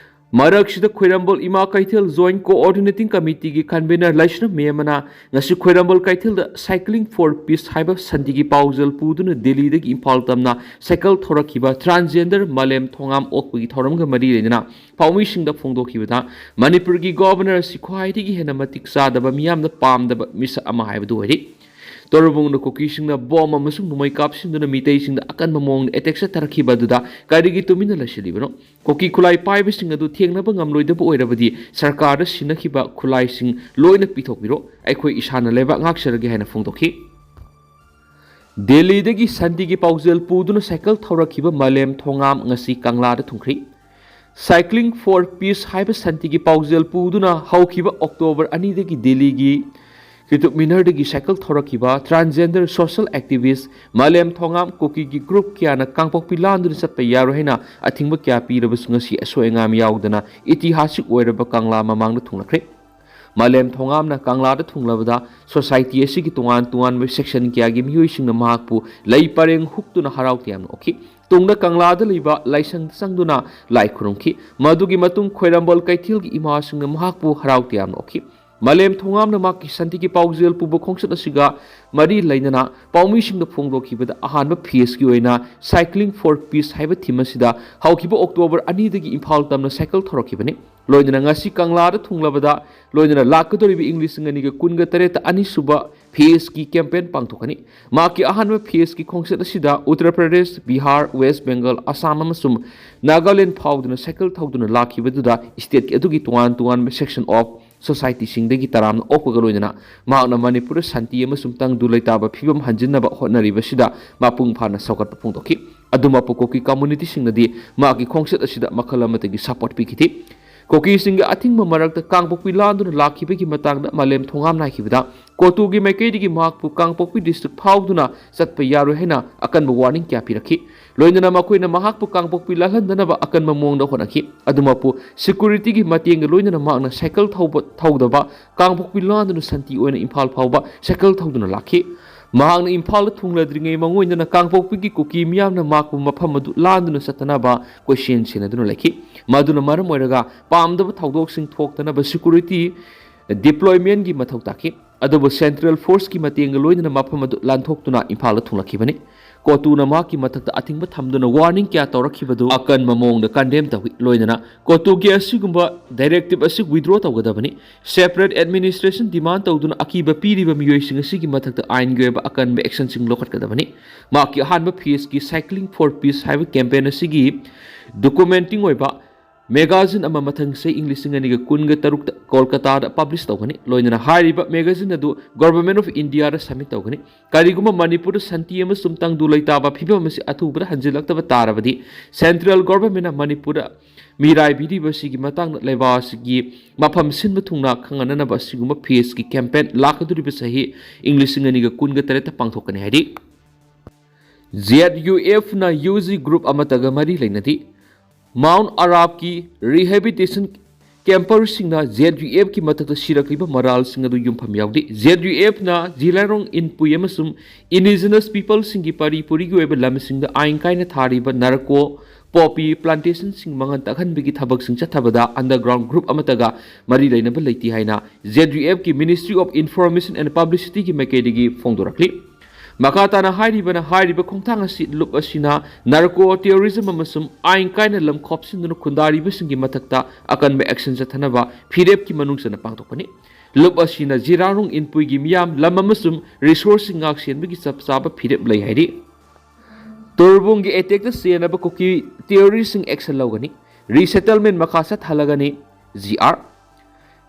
ꯃꯔꯛꯁꯤꯗ ꯈ꯭ꯋꯥꯏꯔꯝꯕꯣꯜ ꯏꯃꯥ ꯀꯩꯊꯦꯜ ꯖꯣꯏꯟꯠ ꯀꯣꯑꯣꯔꯗꯤꯅꯦꯇꯤꯡ ꯀꯃꯤꯇꯤꯒꯤ ꯀꯟꯚꯦꯅꯔ ꯂꯩꯁ꯭ꯔꯝ ꯃꯦꯃꯅ ꯉꯁꯤ ꯈ꯭ꯋꯥꯏꯔꯝꯕꯣꯜ ꯀꯩꯊꯦꯜꯗ Cycling for Peace ꯍꯥꯏꯕ ꯁꯥꯟꯇꯤꯒꯤ ꯄꯥꯎꯖꯦꯜ ꯄꯨꯗꯨꯅ ꯗꯦꯜꯂꯤꯗꯒꯤ ꯏꯝꯐꯥꯜ ꯇꯝꯅ ꯁꯥꯏꯀꯜ ꯊꯧꯔꯛꯈꯤꯕ ꯇ꯭ꯔꯥꯟꯁꯖꯦꯟꯗꯔ ꯃꯥꯂꯦꯝ ꯊꯣꯉꯥꯝ ꯑꯣꯛꯄꯒꯤ ꯊꯧꯔꯝꯒ ꯃꯔꯤ ꯂꯩꯅꯅ ꯄꯥꯎꯃꯤꯁꯤꯡꯗ ꯐꯣꯡꯗꯣꯛꯈꯤꯕꯗ, ꯃꯅꯤꯄꯨꯔꯒꯤ ꯒꯣꯚꯔꯅꯔ ꯑꯁꯤ ꯈ꯭ꯋꯥꯏꯗꯒꯤ ꯍꯦꯟꯅ ꯃꯇꯤꯛ ꯆꯥꯗꯕ, ꯃꯤꯌꯥꯝꯅ ꯄꯥꯝꯗꯕ ꯃꯤꯁꯛ ꯑꯃ ꯍꯥꯏꯕꯗꯨ ꯑꯣꯏꯔꯤ꯫ ꯇꯣꯔꯕꯨꯡꯗ ꯀꯨꯀꯤꯁꯤꯡꯅ ꯕꯣꯝ ꯑꯃꯁꯨꯡ ꯅꯣꯡꯃꯩ ꯀꯥꯞꯁꯤꯟꯗꯨꯅ ꯃꯤꯇꯩꯁꯤꯡꯗ ꯑꯀꯟꯕ ꯃꯑꯣꯡꯗ ꯑꯦꯇꯦꯛ ꯆꯠꯊꯔꯛꯈꯤꯕ ꯑꯗꯨꯗ ꯀꯔꯤꯒꯤ ꯇꯨꯃꯤꯟꯅ ꯂꯩꯁꯤꯜꯂꯤꯕꯅꯣ? ꯀꯨꯀꯤ ꯈꯨꯠꯂꯥꯏ ꯄꯥꯏꯕꯁꯤꯡ ꯑꯗꯨ ꯊꯦꯡꯅꯕ ꯉꯝꯂꯣꯏꯗꯕ ꯑꯣꯏꯔꯕꯗꯤ ꯁꯔꯀꯥꯔꯗ ꯁꯤꯟꯅꯈꯤꯕ ꯈꯨꯠꯂꯥꯏꯁꯤꯡ ꯂꯣꯏꯅ ꯄꯤꯊꯣꯛꯄꯤꯔꯣ, ꯑꯩꯈꯣꯏ ꯏꯁꯥꯅ ꯂꯩꯕꯥꯛ ꯉꯥꯛꯆꯔꯒꯦ ꯍꯥꯏꯅ ꯐꯣꯡꯗꯣꯛꯈꯤ꯫ ꯗꯦꯜꯂꯤꯗꯒꯤ ꯁꯥꯟꯇꯤꯒꯤ ꯄꯥꯎꯖꯦꯜ ꯄꯨꯗꯨꯅ ꯁꯥꯏꯀꯜ ꯊꯧꯔꯛꯈꯤꯕ ꯃꯥꯂꯦꯝ ꯊꯣꯉꯥꯝ ꯉꯁꯤ ꯀꯪꯂꯥꯗ ꯊꯨꯡꯈ꯭ꯔꯤ꯫ Cycling for Peace ꯍꯥꯏꯕ ꯁꯥꯟꯇꯤꯒꯤ ꯄꯥꯎꯖꯦꯜ ꯄꯨꯗꯨꯅ ꯍꯧꯈꯤꯕ ꯑꯣꯛꯇꯣꯕꯔ ꯑꯅꯤꯗꯒꯤ ꯗꯦꯜꯂꯤꯒꯤ ꯀꯨꯇꯨꯕ ꯃꯤꯅꯔꯗꯒꯤ ꯁꯥꯏꯀꯜ ꯊꯧꯔꯛꯈꯤꯕ ꯇ꯭ꯔꯥꯟꯁꯖꯦꯟꯗꯔ ꯁꯣꯁꯤꯌꯦꯜ ꯑꯦꯛꯇꯤꯚꯤꯁ ꯃꯥꯂꯦꯝ ꯊꯣꯉꯥꯝ ꯀꯨꯀꯤꯒꯤ ꯒ꯭ꯔꯨꯞ ꯀꯌꯥꯅ ꯀꯥꯡꯄꯣꯛꯄꯤ ꯂꯥꯟꯗꯨꯅ ꯆꯠꯄ ꯌꯥꯔꯣꯏ ꯍꯥꯏꯅ ꯑꯊꯤꯡꯕ ꯀꯌꯥ ꯄꯤꯔꯕꯁꯨ ꯉꯁꯤ ꯑꯁꯣꯏ ꯑꯉꯥꯝ ꯌꯥꯎꯗꯅ ꯏꯇꯤꯍꯥꯁꯤꯛ ꯑꯣꯏꯔꯕ ꯀꯪꯂꯥ ꯃꯃꯥꯡꯗ ꯊꯨꯡꯂꯈ꯭ꯔꯦ꯫ ꯃꯥꯂꯦꯝ ꯊꯣꯉꯥꯝꯅ ꯀꯪꯂꯥꯗ ꯊꯨꯡꯂꯕꯗ ꯁꯣꯁꯥꯏꯇꯤ ꯑꯁꯤꯒꯤ ꯇꯣꯉꯥꯟ ꯇꯣꯉꯥꯟꯕ ꯁꯦꯛꯁꯟ ꯀꯌꯥꯒꯤ ꯃꯤꯑꯣꯏꯁꯤꯡꯅ ꯃꯍꯥꯛꯄꯨ ꯂꯩ ꯄꯔꯦꯡ ꯍꯨꯛꯇꯨꯅ ꯍꯔꯥꯎ ꯇꯌꯥꯝꯅ ꯑꯣꯛꯈꯤ꯫ ꯇꯨꯡꯗ ꯀꯪꯂꯥꯗ ꯂꯩꯕ ꯂꯥꯏꯁꯪꯗ ꯆꯪꯗꯨꯅ ꯂꯥꯏ ꯈꯨꯔꯨꯝꯈꯤ꯫ ꯃꯗꯨꯒꯤ ꯃꯇꯨꯡ ꯈ꯭ꯋꯥꯏꯔꯝꯕꯣꯜ ꯀꯩꯊꯦꯜꯒꯤ ꯏꯃꯥꯁꯤꯡꯅ ꯃꯍꯥꯛꯄꯨ ꯍꯔꯥꯎ ꯇꯌꯥꯝꯅ ꯑꯣꯛꯈꯤ꯫ ꯃꯥꯂꯦꯝ ꯊꯣꯉꯥꯝꯅ ꯃꯍꯥꯛꯀꯤ ꯁꯥꯟꯇꯤꯒꯤ ꯄꯥꯎꯖꯦꯜ ꯄꯨꯕ ꯈꯣꯡꯆꯠ ꯑꯁꯤꯒ ꯃꯔꯤ ꯂꯩꯅꯅ ꯄꯥꯎꯃꯤꯁꯤꯡꯗ ꯐꯣꯡꯗꯣꯛꯈꯤꯕꯗ ꯑꯍꯥꯟꯕ ꯐꯦꯁꯀꯤ ꯑꯣꯏꯅ Cycling for Peace ꯍꯥꯏꯕ ꯊꯤꯝ ꯑꯁꯤꯗ ꯍꯧꯈꯤꯕ ꯑꯣꯛꯇꯣꯕꯔ ꯑꯅꯤꯗꯒꯤ ꯏꯝꯐꯥꯜ ꯇꯝꯅ ꯁꯥꯏꯀꯜ ꯊꯧꯔꯛꯈꯤꯕꯅꯤ꯫ ꯂꯣꯏꯅꯅ ꯉꯁꯤ ꯀꯪꯂꯥꯗ ꯊꯨꯡꯂꯕꯗ ꯂꯣꯏꯅꯅ ꯂꯥꯛꯀꯗꯧꯔꯤꯕ ꯏꯪ ꯂꯤꯁꯤꯡ ꯑꯅꯤꯒ ꯀꯨꯟꯒ ꯇꯔꯦꯠꯇ ꯑꯅꯤꯁꯨꯕ ꯐꯦꯁꯀꯤ ꯀꯦꯝꯄꯦꯟ ꯄꯥꯡꯊꯣꯛꯀꯅꯤ꯫ ꯃꯍꯥꯛꯀꯤ ꯑꯍꯥꯟꯕ ꯐꯦꯁꯀꯤ ꯈꯣꯡꯆꯠ ꯑꯁꯤꯗ ꯎꯠꯇꯔ ꯄ꯭ꯔꯗꯦꯁ, ꯕꯤꯍꯥꯔ, ꯋꯦꯁ ꯕꯦꯡꯒꯜ, ꯑꯁꯥꯝ ꯑꯃꯁꯨꯡ ꯅꯥꯒꯥꯂꯦꯟ ꯐꯥꯎꯗꯨꯅ ꯁꯥꯏꯀꯜ ꯊꯧꯗꯨꯅ ꯂꯥꯛꯈꯤꯕꯗꯨꯗ ꯁ꯭ꯇꯦꯠꯀꯤ ꯑꯗꯨꯒꯤ ꯇꯣꯉꯥꯟ ꯇꯣꯉꯥꯟꯕ ꯁꯦꯛꯁꯟ ꯑꯣꯐ ꯁꯣꯁꯥꯏꯇꯤꯁꯤꯡꯗꯒꯤ ꯇꯔꯥꯝꯅ ꯑꯣꯛꯄꯒ ꯂꯣꯏꯅꯅ ꯃꯍꯥꯛꯅ ꯃꯅꯤꯄꯨꯔꯗ ꯁꯥꯟꯇꯤ ꯑꯃꯁꯨꯡ ꯇꯪꯗꯨ ꯂꯩꯇꯥꯕ ꯐꯤꯕꯝ ꯍꯟꯖꯤꯟꯅꯕ ꯍꯣꯠꯅꯔꯤꯕꯁꯤꯗ ꯃꯄꯨꯡ ꯐꯥꯅ ꯁꯧꯒꯠꯄ ꯐꯣꯡꯗꯣꯛꯈꯤ꯫ ꯑꯗꯨꯃꯛꯄꯨ ꯀꯨꯀꯤ ꯀꯝꯃꯨꯅꯤꯇꯤꯁꯤꯡꯅꯗꯤ ꯃꯍꯥꯛꯀꯤ ꯈꯣꯡꯆꯠ ꯑꯁꯤꯗ ꯃꯈꯜ ꯑꯃꯠꯇꯒꯤ ꯁꯄꯣꯔꯠ ꯄꯤꯈꯤꯗꯦ꯫ ꯀꯨꯀꯤꯁꯤꯡꯒꯤ ꯑꯊꯤꯡꯕ ꯃꯔꯛꯇ ꯀꯥꯡꯄꯣꯛꯄꯤ ꯂꯥꯟꯗꯨꯅ ꯂꯥꯛꯈꯤꯕꯒꯤ ꯃꯇꯥꯡꯗ ꯃꯥꯂꯦꯝ ꯊꯣꯡꯉꯥꯝ ꯅꯥꯏꯈꯤꯕꯗ ꯀꯣꯇꯨꯒꯤ ꯃꯥꯏꯀꯩꯗꯒꯤ ꯃꯍꯥꯛꯄꯨ ꯀꯥꯡꯄꯣꯛꯄꯤ ꯗꯤꯁꯇ꯭ꯔꯤꯛ ꯐꯥꯎꯗꯨꯅ ꯆꯠꯄ ꯌꯥꯔꯣꯏ ꯍꯥꯏꯅ ꯑꯀꯟꯕ ꯋꯥꯔꯅꯤꯡ ꯀꯌꯥ ꯄꯤꯔꯛꯈꯤ꯫ ꯂꯣꯏꯅꯅ ꯃꯈꯣꯏꯅ ꯃꯍꯥꯛꯄꯨ ꯀꯥꯡꯄꯣꯛꯄꯤ ꯂꯥꯜꯍꯟꯗꯅꯕ ꯑꯀꯟꯕ ꯃꯑꯣꯡꯗ ꯍꯣꯠꯅꯈꯤ꯫ ꯑꯗꯨꯃꯛꯄꯨ ꯁꯦꯀ꯭ꯌꯨꯔꯤꯇꯤꯒꯤ ꯃꯇꯦꯡꯒ ꯂꯣꯏꯅꯅ ꯃꯍꯥꯛꯅ ꯁꯥꯏꯀꯜ ꯊꯧꯕ ꯊꯧꯗꯕ ꯀꯥꯡꯄꯣꯛꯄꯤ ꯂꯥꯟꯗꯨꯅ ꯁꯟꯇꯤ ꯑꯣꯏꯅ ꯏꯝꯐꯥꯜ ꯐꯥꯎꯕ ꯁꯥꯏꯀꯜ ꯊꯧꯗꯨꯅ ꯂꯥꯛꯈꯤ꯫ ꯃꯍꯥꯛꯅ ꯏꯝꯐꯥꯜꯗ ꯊꯨꯡꯂꯗ꯭ꯔꯤꯉꯩ ꯃꯉꯣꯏꯗꯅ ꯀꯥꯡꯄꯣꯛꯄꯤꯒꯤ ꯀꯨꯀꯤ ꯃꯤꯌꯥꯝꯅ ꯃꯍꯥꯛꯄꯨ ꯃꯐꯝ ꯑꯗꯨ ꯂꯥꯟꯗꯨꯅ ꯆꯠꯇꯅꯕ ꯀꯣꯏꯁꯦꯟ ꯁꯦꯟꯅꯗꯨꯅ ꯂꯩꯈꯤ꯫ ꯃꯗꯨꯅ ꯃꯔꯝ ꯑꯣꯏꯔꯒ ꯄꯥꯝꯗꯕ ꯊꯧꯗꯣꯛꯁꯤꯡ ꯊꯣꯛꯇꯅꯕ ꯁꯦꯀ꯭ꯌꯨꯔꯤꯇꯤ ꯗꯤꯄ꯭ꯂꯣꯏꯃꯦꯟꯒꯤ ꯃꯊꯧ ꯇꯥꯈꯤ꯫ ꯑꯗꯨꯕꯨ ꯁꯦꯟꯇ꯭ꯔꯦꯜ ꯐꯣꯔꯁꯀꯤ ꯃꯇꯦꯡꯒ ꯂꯣꯏꯅꯅ ꯃꯐꯝ ꯑꯗꯨ ꯂꯥꯟꯊꯣꯛꯇꯨꯅ ꯏꯝꯐꯥꯜꯗ ꯊꯨꯡꯂꯛꯈꯤꯕꯅꯤ꯫ ꯀꯣꯇꯨꯅ ꯃꯍꯥꯛꯀꯤ ꯃꯊꯛꯇ ꯑꯊꯤꯡꯕ ꯊꯝꯗꯨꯅ ꯋꯥꯔꯅꯤꯡ ꯀꯌꯥ ꯇꯧꯔꯛꯈꯤꯕꯗꯨ ꯑꯀꯟꯕ ꯃꯑꯣꯡꯗ ꯀꯟꯗꯦꯝ ꯇꯧꯏ꯫ ꯂꯣꯏꯅꯅ ꯀꯣꯇꯨꯒꯤ ꯑꯁꯤꯒꯨꯝꯕ ꯗꯥꯏꯔꯦꯛꯇꯤꯞ ꯑꯁꯤ ꯋꯤꯗ꯭ꯔꯣ ꯇꯧꯒꯗꯕꯅꯤ꯫ ꯁꯦꯄꯔꯦꯠ ꯑꯦꯗꯃꯤꯅꯤꯁꯇ꯭ꯔꯦꯁꯟ ꯗꯤꯃꯥꯟ ꯇꯧꯗꯨꯅ ꯑꯀꯤꯕ ꯄꯤꯔꯤꯕ ꯃꯤꯑꯣꯏꯁꯤꯡ ꯑꯁꯤꯒꯤ ꯃꯊꯛꯇ ꯑꯥꯏꯟꯒꯤ ꯑꯣꯏꯕ ꯑꯀꯟꯕ ꯑꯦꯛꯁꯟꯁꯤꯡ ꯂꯧꯈꯠꯀꯗꯕꯅꯤ꯫ ꯃꯍꯥꯛꯀꯤ ꯑꯍꯥꯟꯕ ꯐꯦꯁꯀꯤ ꯁꯥꯏꯀ꯭ꯂꯤꯡ ꯐꯣꯔ ꯄꯤꯁ ꯍꯥꯏꯕ ꯀꯦꯝꯄꯦꯟ ꯑꯁꯤꯒꯤ ꯗꯣꯀꯨꯃꯦꯟꯇꯤꯡ ꯑꯣꯏꯕ ꯃꯦꯒꯥꯖꯤꯟ ꯑꯃ ꯃꯊꯪ ꯆꯍꯤ ꯏꯪ ꯂꯤꯁꯤꯡ ꯑꯅꯤꯒ ꯀꯨꯟꯒ ꯇꯔꯨꯛꯇ ꯀꯣꯜꯀꯇꯥꯗ ꯄꯕ꯭ꯂꯤꯁ ꯇꯧꯒꯅꯤ꯫ ꯂꯣꯏꯅꯅ ꯍꯥꯏꯔꯤꯕ ꯃꯦꯒꯥꯖꯤꯟ ꯑꯗꯨ ꯒꯣꯚꯔꯟꯃꯦꯟꯠ ꯑꯣꯐ ꯏꯟꯗꯤꯌꯥꯗ ꯁꯕꯃꯤꯠ ꯇꯧꯒꯅꯤ꯫ ꯀꯔꯤꯒꯨꯝꯕ ꯃꯅꯤꯄꯨꯔꯗ ꯁꯥꯟꯇꯤ ꯑꯃꯁꯨꯡ ꯇꯪꯗꯨ ꯂꯩꯇꯥꯕ ꯐꯤꯕꯝ ꯑꯁꯤ ꯑꯊꯨꯕꯗ ꯍꯟꯖꯤꯜꯂꯛꯇꯕ ꯇꯥꯔꯕꯗꯤ ꯁꯦꯟꯇ꯭ꯔꯦꯜ ꯒꯣꯚꯔꯟꯃꯦꯟꯠꯅ ꯃꯅꯤꯄꯨꯔꯗ ꯃꯤꯔꯥꯏꯕꯤꯔꯤꯕ ꯑꯁꯤꯒꯤ ꯃꯇꯥꯡꯗ ꯂꯩꯕꯥꯛ ꯑꯁꯤꯒꯤ ꯃꯐꯝ ꯁꯤꯟꯕ ꯊꯨꯡꯅ ꯈꯪꯍꯟꯅꯅꯕ ꯑꯁꯤꯒꯨꯝꯕ ꯐꯦꯁꯀꯤ ꯀꯦꯝꯄꯦꯟ ꯂꯥꯛꯀꯗꯧꯔꯤꯕ ꯆꯍꯤ ꯏꯪ ꯂꯤꯁꯤꯡ ꯑꯅꯤꯒ ꯀꯨꯟꯒ ꯇꯔꯦꯠꯇ ꯄꯥꯡꯊꯣꯛꯀꯅꯤ ꯍꯥꯏꯔꯤ꯫ ꯖꯦꯗ ꯌꯨ ꯑꯦꯐꯅ ꯌꯨ ꯖꯤ ꯒ꯭ꯔꯨꯞ ꯑꯃꯠꯇꯒ ꯃꯔꯤ ꯂꯩꯅꯗꯦ꯫ ꯃꯥꯎꯟꯠ ꯑꯔꯥꯞꯀꯤ ꯔꯤꯍꯦꯕꯤꯇꯦꯁꯟ ꯀꯦꯝꯄꯔꯁꯤꯡꯅ ꯖꯦꯗ ꯌꯨ ꯑꯦꯐꯀꯤ ꯃꯊꯛꯇ ꯁꯤꯔꯛꯂꯤꯕ ꯃꯔꯥꯜꯁꯤꯡ ꯑꯗꯨ ꯌꯨꯝꯐꯝ ꯌꯥꯎꯗꯦ꯫ ꯖꯦꯗ ꯌꯨ ꯑꯦꯐꯅ ꯖꯤꯂꯥꯔꯣꯡ ꯏꯟꯄꯨꯏ ꯑꯃꯁꯨꯡ ꯏꯟꯗꯤꯖꯤꯅꯁ ꯄꯤꯄꯜꯁꯤꯡꯒꯤ ꯄꯔꯤ ꯄꯨꯔꯤꯒꯤ ꯑꯣꯏꯕ ꯂꯝꯁꯤꯡꯗ ꯑꯥꯏꯟ ꯀꯥꯏꯅ ꯊꯥꯔꯤꯕ ꯅꯥꯔꯀꯣ ꯄꯣꯄꯤ ꯄ꯭ꯂꯥꯟꯇꯦꯁꯟꯁꯤꯡ ꯃꯥꯡꯍꯟ ꯇꯥꯛꯍꯟꯕꯒꯤ ꯊꯕꯛꯁꯤꯡ ꯆꯠꯊꯕꯗ ꯑꯟꯗꯔꯒ꯭ꯔꯥꯎꯟ ꯒ꯭ꯔꯨꯞ ꯑꯃꯠꯇꯒ ꯃꯔꯤ ꯂꯩꯅꯕ ꯂꯩꯇꯦ ꯍꯥꯏꯅ ꯖꯦꯗ ꯌꯨ ꯑꯦꯐꯀꯤ Ministry of Information and Publicityꯒꯤ ꯃꯥꯏꯀꯩꯗꯒꯤ ꯐꯣꯡꯗꯣꯔꯛꯂꯤ꯫ ꯃꯈꯥ ꯇꯥꯅ ꯍꯥꯏꯔꯤꯕꯅ ꯍꯥꯏꯔꯤꯕ ꯈꯣꯡꯊꯥꯡ ꯑꯁꯤ ꯂꯨꯞ ꯑꯁꯤꯅ ꯅꯥꯔꯀꯣ ꯇꯦꯔꯣꯔꯤꯖꯝ ꯑꯃꯁꯨꯡ ꯑꯥꯏꯟ ꯀꯥꯏꯅ ꯂꯝ ꯈꯣꯞꯆꯤꯟꯗꯨꯅ ꯈꯨꯟꯗꯥꯔꯤꯕꯁꯤꯡꯒꯤ ꯃꯊꯛꯇ ꯑꯀꯟꯕ ꯑꯦꯛꯁꯟ ꯆꯠꯊꯅꯕ ꯐꯤꯔꯦꯞꯀꯤ ꯃꯅꯨꯡ ꯆꯟꯅ ꯄꯥꯡꯊꯣꯛꯄꯅꯤ꯫ ꯂꯨꯞ ꯑꯁꯤꯅ ꯖꯤꯔꯥꯔꯣꯡ ꯏꯟꯄꯨꯏꯒꯤ ꯃꯤꯌꯥꯝ, ꯂꯝ ꯑꯃꯁꯨꯡ ꯔꯤꯁꯣꯔꯁꯁꯤꯡ ꯉꯥꯛꯁꯦꯟꯕꯒꯤ ꯆꯞ ꯆꯥꯕ ꯐꯤꯔꯦꯞ ꯂꯩ ꯍꯥꯏꯔꯤ꯫ ꯇꯨꯔꯕꯨꯡꯒꯤ ꯑꯦꯇꯦꯛꯇ ꯆꯦꯟꯅꯕ ꯀꯨꯀꯤ ꯇꯦꯔꯣꯔꯤꯁꯁꯤꯡ ꯑꯦꯛꯁꯟ ꯂꯧꯒꯅꯤ꯫ ꯔꯤꯁꯦꯇꯜꯃꯦꯟ ꯃꯈꯥ ꯆꯠꯊꯍꯜꯂꯒꯅꯤ꯫ ꯖꯤ ꯑꯥꯔ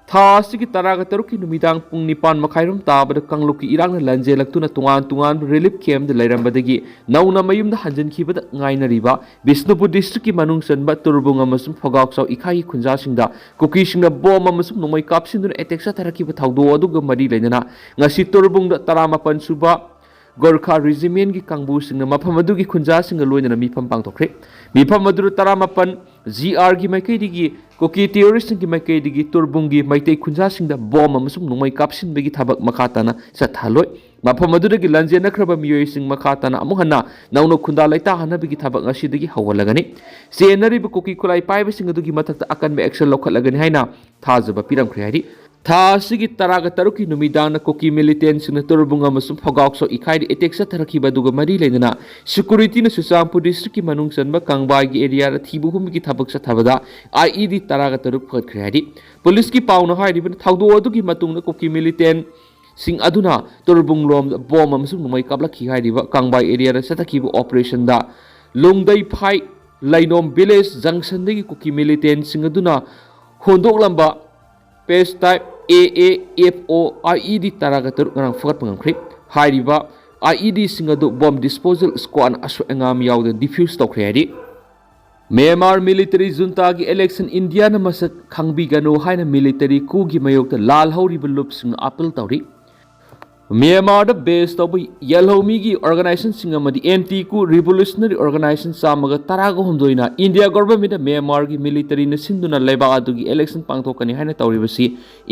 ꯊꯥ ꯑꯁꯤꯒꯤ ꯇꯔꯥꯒ ꯇꯔꯨꯛꯀꯤ ꯅꯨꯃꯤꯗꯥꯡ ꯄꯨꯡ ꯅꯤꯄꯥꯟ ꯃꯈꯥꯏꯔꯣꯝ ꯇꯥꯕꯗ ꯀꯥꯡꯂꯨꯞꯀꯤ ꯏꯔꯥꯡꯅ ꯂꯥꯟꯖꯦꯜꯂꯛꯇꯨꯅ ꯇꯣꯉꯥꯟ ꯇꯣꯉꯥꯟꯕ relief camp ꯗ ꯂꯩꯔꯝꯕꯗꯒꯤ ꯅꯧꯅ ꯃꯌꯨꯝꯗ ꯍꯟꯖꯤꯟꯈꯤꯕꯗ ꯉꯥꯏꯅꯔꯤꯕ ꯕꯤꯁꯅꯨꯄꯨꯔ district ꯀꯤ ꯃꯅꯨꯡ ꯆꯟꯕ ꯇꯨꯔꯕꯨꯡ ꯑꯃꯁꯨꯡ ꯐꯒꯥꯎꯆꯥꯎ ꯏꯈꯥꯏꯒꯤ ꯈꯨꯟꯖꯥꯁꯤꯡꯗ ꯀꯨꯀꯤꯁꯤꯡꯅ bomb ꯑꯃꯁꯨꯡ ꯅꯣꯡꯃꯩ ꯀꯥꯞꯁꯤꯟꯗꯨꯅ attack ꯆꯠꯊꯔꯛꯈꯤꯕ ꯊꯧꯗꯣꯛ ꯑꯗꯨꯒ ꯃꯔꯤ ꯂꯩꯅꯅ ꯉꯁꯤ ꯇꯨꯔꯕꯨꯡꯗ ꯇꯔꯥꯃꯥꯄꯟ ꯁꯨꯕ Gorkha Regiment ꯀꯤ ꯀꯥꯡꯕꯨꯁꯤꯡꯅ ꯃꯐꯝ ꯑꯗꯨꯒꯤ ꯈꯨꯟꯖꯥꯁꯤꯡꯒ ꯂꯣꯏꯅꯅ ꯃꯤꯐꯝ ꯄꯥꯡꯊꯣꯛꯈ꯭ꯔꯦ꯫ ꯃꯤꯐꯝ ꯑꯗꯨꯗ ꯇꯔꯥꯃꯥꯄꯟ G R ꯒꯤ ꯃꯥꯏꯀꯩꯗꯒꯤ ꯀꯨꯀꯤ terrorist ꯁꯤꯡꯒꯤ ꯃꯥꯏꯀꯩꯗꯒꯤ ꯇꯨꯔꯕꯨꯡꯒꯤ ꯃꯩꯇꯩ ꯈꯨꯟꯖꯥꯁꯤꯡꯗ bomb ꯑꯃꯁꯨꯡ ꯅꯣꯡꯃꯩ ꯀꯥꯞꯁꯤꯟꯕꯒꯤ ꯊꯕꯛ ꯃꯈꯥ ꯇꯥꯅ ꯆꯠꯊꯍꯜꯂꯣꯏ꯫ ꯃꯐꯝ ꯑꯗꯨꯗꯒꯤ ꯂꯥꯟꯖꯦꯟꯅꯈ꯭ꯔꯕ ꯃꯤꯑꯣꯏꯁꯤꯡ ꯃꯈꯥ ꯇꯥꯅ ꯑꯃꯨꯛ ꯍꯟꯅ ꯅꯧꯅ ꯈꯨꯟꯗꯥ ꯂꯩꯇꯥꯍꯟꯅꯕꯒꯤ ꯊꯕꯛ ꯉꯁꯤꯗꯒꯤ ꯍꯧꯍꯜꯂꯒꯅꯤ꯫ ꯆꯦꯟꯅꯔꯤꯕ ꯀꯨꯀꯤ ꯈꯨꯠꯂꯥꯏ ꯄꯥꯏꯕꯁꯤꯡ ꯑꯗꯨꯒꯤ ꯃꯊꯛꯇ ꯑꯀꯟꯕ action ꯂꯧꯈꯠꯂꯒꯅꯤ ꯍꯥꯏꯅ ꯊꯥꯖꯕ ꯄꯤꯔꯝꯈ꯭ꯔꯦ ꯍꯥꯏꯔꯤ꯫ ꯊꯥ ꯑꯁꯤꯒꯤ ꯇꯔꯥꯒ ꯇꯔꯨꯛꯀꯤ ꯅꯨꯃꯤꯗꯥꯡꯗ ꯀꯨꯀꯤ militant ꯁꯤꯡꯅ ꯇꯨꯔꯕꯨꯡ ꯑꯃꯁꯨꯡ ꯐꯒꯥꯎꯆꯥꯎ ꯏꯈꯥꯏꯗ attack ꯆꯠꯊꯔꯛꯈꯤꯕ ꯑꯗꯨꯒ ꯃꯔꯤ ꯂꯩꯅꯅ security ꯅ ꯆꯨꯔꯆꯥꯟꯄꯨꯔ district ꯀꯤ ꯃꯅꯨꯡ ꯆꯟꯕ ꯀꯥꯡꯕꯥꯏꯒꯤ area ꯗ ꯊꯤꯕ ꯍꯨꯝꯕꯒꯤ ꯊꯕꯛ ꯆꯠꯊꯕꯗ I E D ꯇꯔꯥꯒ ꯇꯔꯨꯛ ꯐꯒꯠꯈ꯭ꯔꯦ ꯍꯥꯏꯔꯤ꯫ Police ꯀꯤ ꯄꯥꯎꯅ ꯍꯥꯏꯔꯤꯕꯅ ꯊꯧꯗꯣꯛ ꯑꯗꯨꯒꯤ ꯃꯇꯨꯡꯗ ꯀꯨꯀꯤ militant ꯁꯤꯡ ꯑꯗꯨꯅ ꯇꯨꯔꯕꯨꯡ ꯂꯣꯝꯗ bomb ꯑꯃꯁꯨꯡ ꯅꯣꯡꯃꯩ ꯀꯥꯞꯂꯛꯈꯤ ꯍꯥꯏꯔꯤꯕ ꯀꯥꯡꯕꯥꯏ area ꯗ ꯆꯠꯊꯈꯤꯕ operation ꯗ ꯂꯣꯡꯗꯩꯐꯥꯏ ꯂꯩꯅꯣꯝ village junction ꯗꯒꯤ ꯀꯨꯀꯤ militant ꯁꯤꯡ ꯑꯗꯨꯅ ꯍꯣꯟꯗꯣꯛꯂꯝꯕ pistol type A A F O I E D ꯇꯔꯥꯒ ꯇꯔꯨꯛ ꯉꯔꯥꯡ ꯐꯒꯠꯄ ꯉꯝꯈ꯭ꯔꯦ꯫ ꯍꯥꯏꯔꯤꯕ I E D ꯁꯤꯡ ꯑꯗꯨ bomb disposal squad ꯅ ꯑꯁꯣꯏ ꯑꯉꯥꯝ ꯌꯥꯎꯗꯅ defuse ꯇꯧꯈ꯭ꯔꯦ ꯍꯥꯏꯔꯤ꯫ ꯃ꯭ꯌꯥꯟꯃꯥꯔ military junta ꯒꯤ election India ꯅ ꯃꯁꯛ ꯈꯪꯕꯤꯒꯅꯨ ꯍꯥꯏꯅ military coup ꯒꯤ ꯃꯥꯌꯣꯛꯇ ꯂꯥꯜꯍꯧꯔꯤꯕ ꯂꯨꯞꯁꯤꯡꯅ appeal ꯇꯧꯔꯤ꯫ ꯃ꯭ꯌꯥꯟꯃꯥꯔꯗ base ꯇꯧꯕ ꯌꯦꯜꯍꯧꯃꯤꯒꯤ organization ꯁꯤꯡ ꯑꯃꯗꯤ anti coup revolutionary organization ꯆꯥꯝꯃꯒ ꯇꯔꯥꯒ ꯍꯨꯝꯗꯣꯏꯅ India government ꯅ ꯃ꯭ꯌꯥꯟꯃꯥꯔꯒꯤ military ꯅ ꯁꯤꯟꯗꯨꯅ ꯂꯩꯕꯥꯛ ꯑꯗꯨꯒꯤ election ꯄꯥꯡꯊꯣꯛꯀꯅꯤ ꯍꯥꯏꯅ ꯇꯧꯔꯤꯕꯁꯤ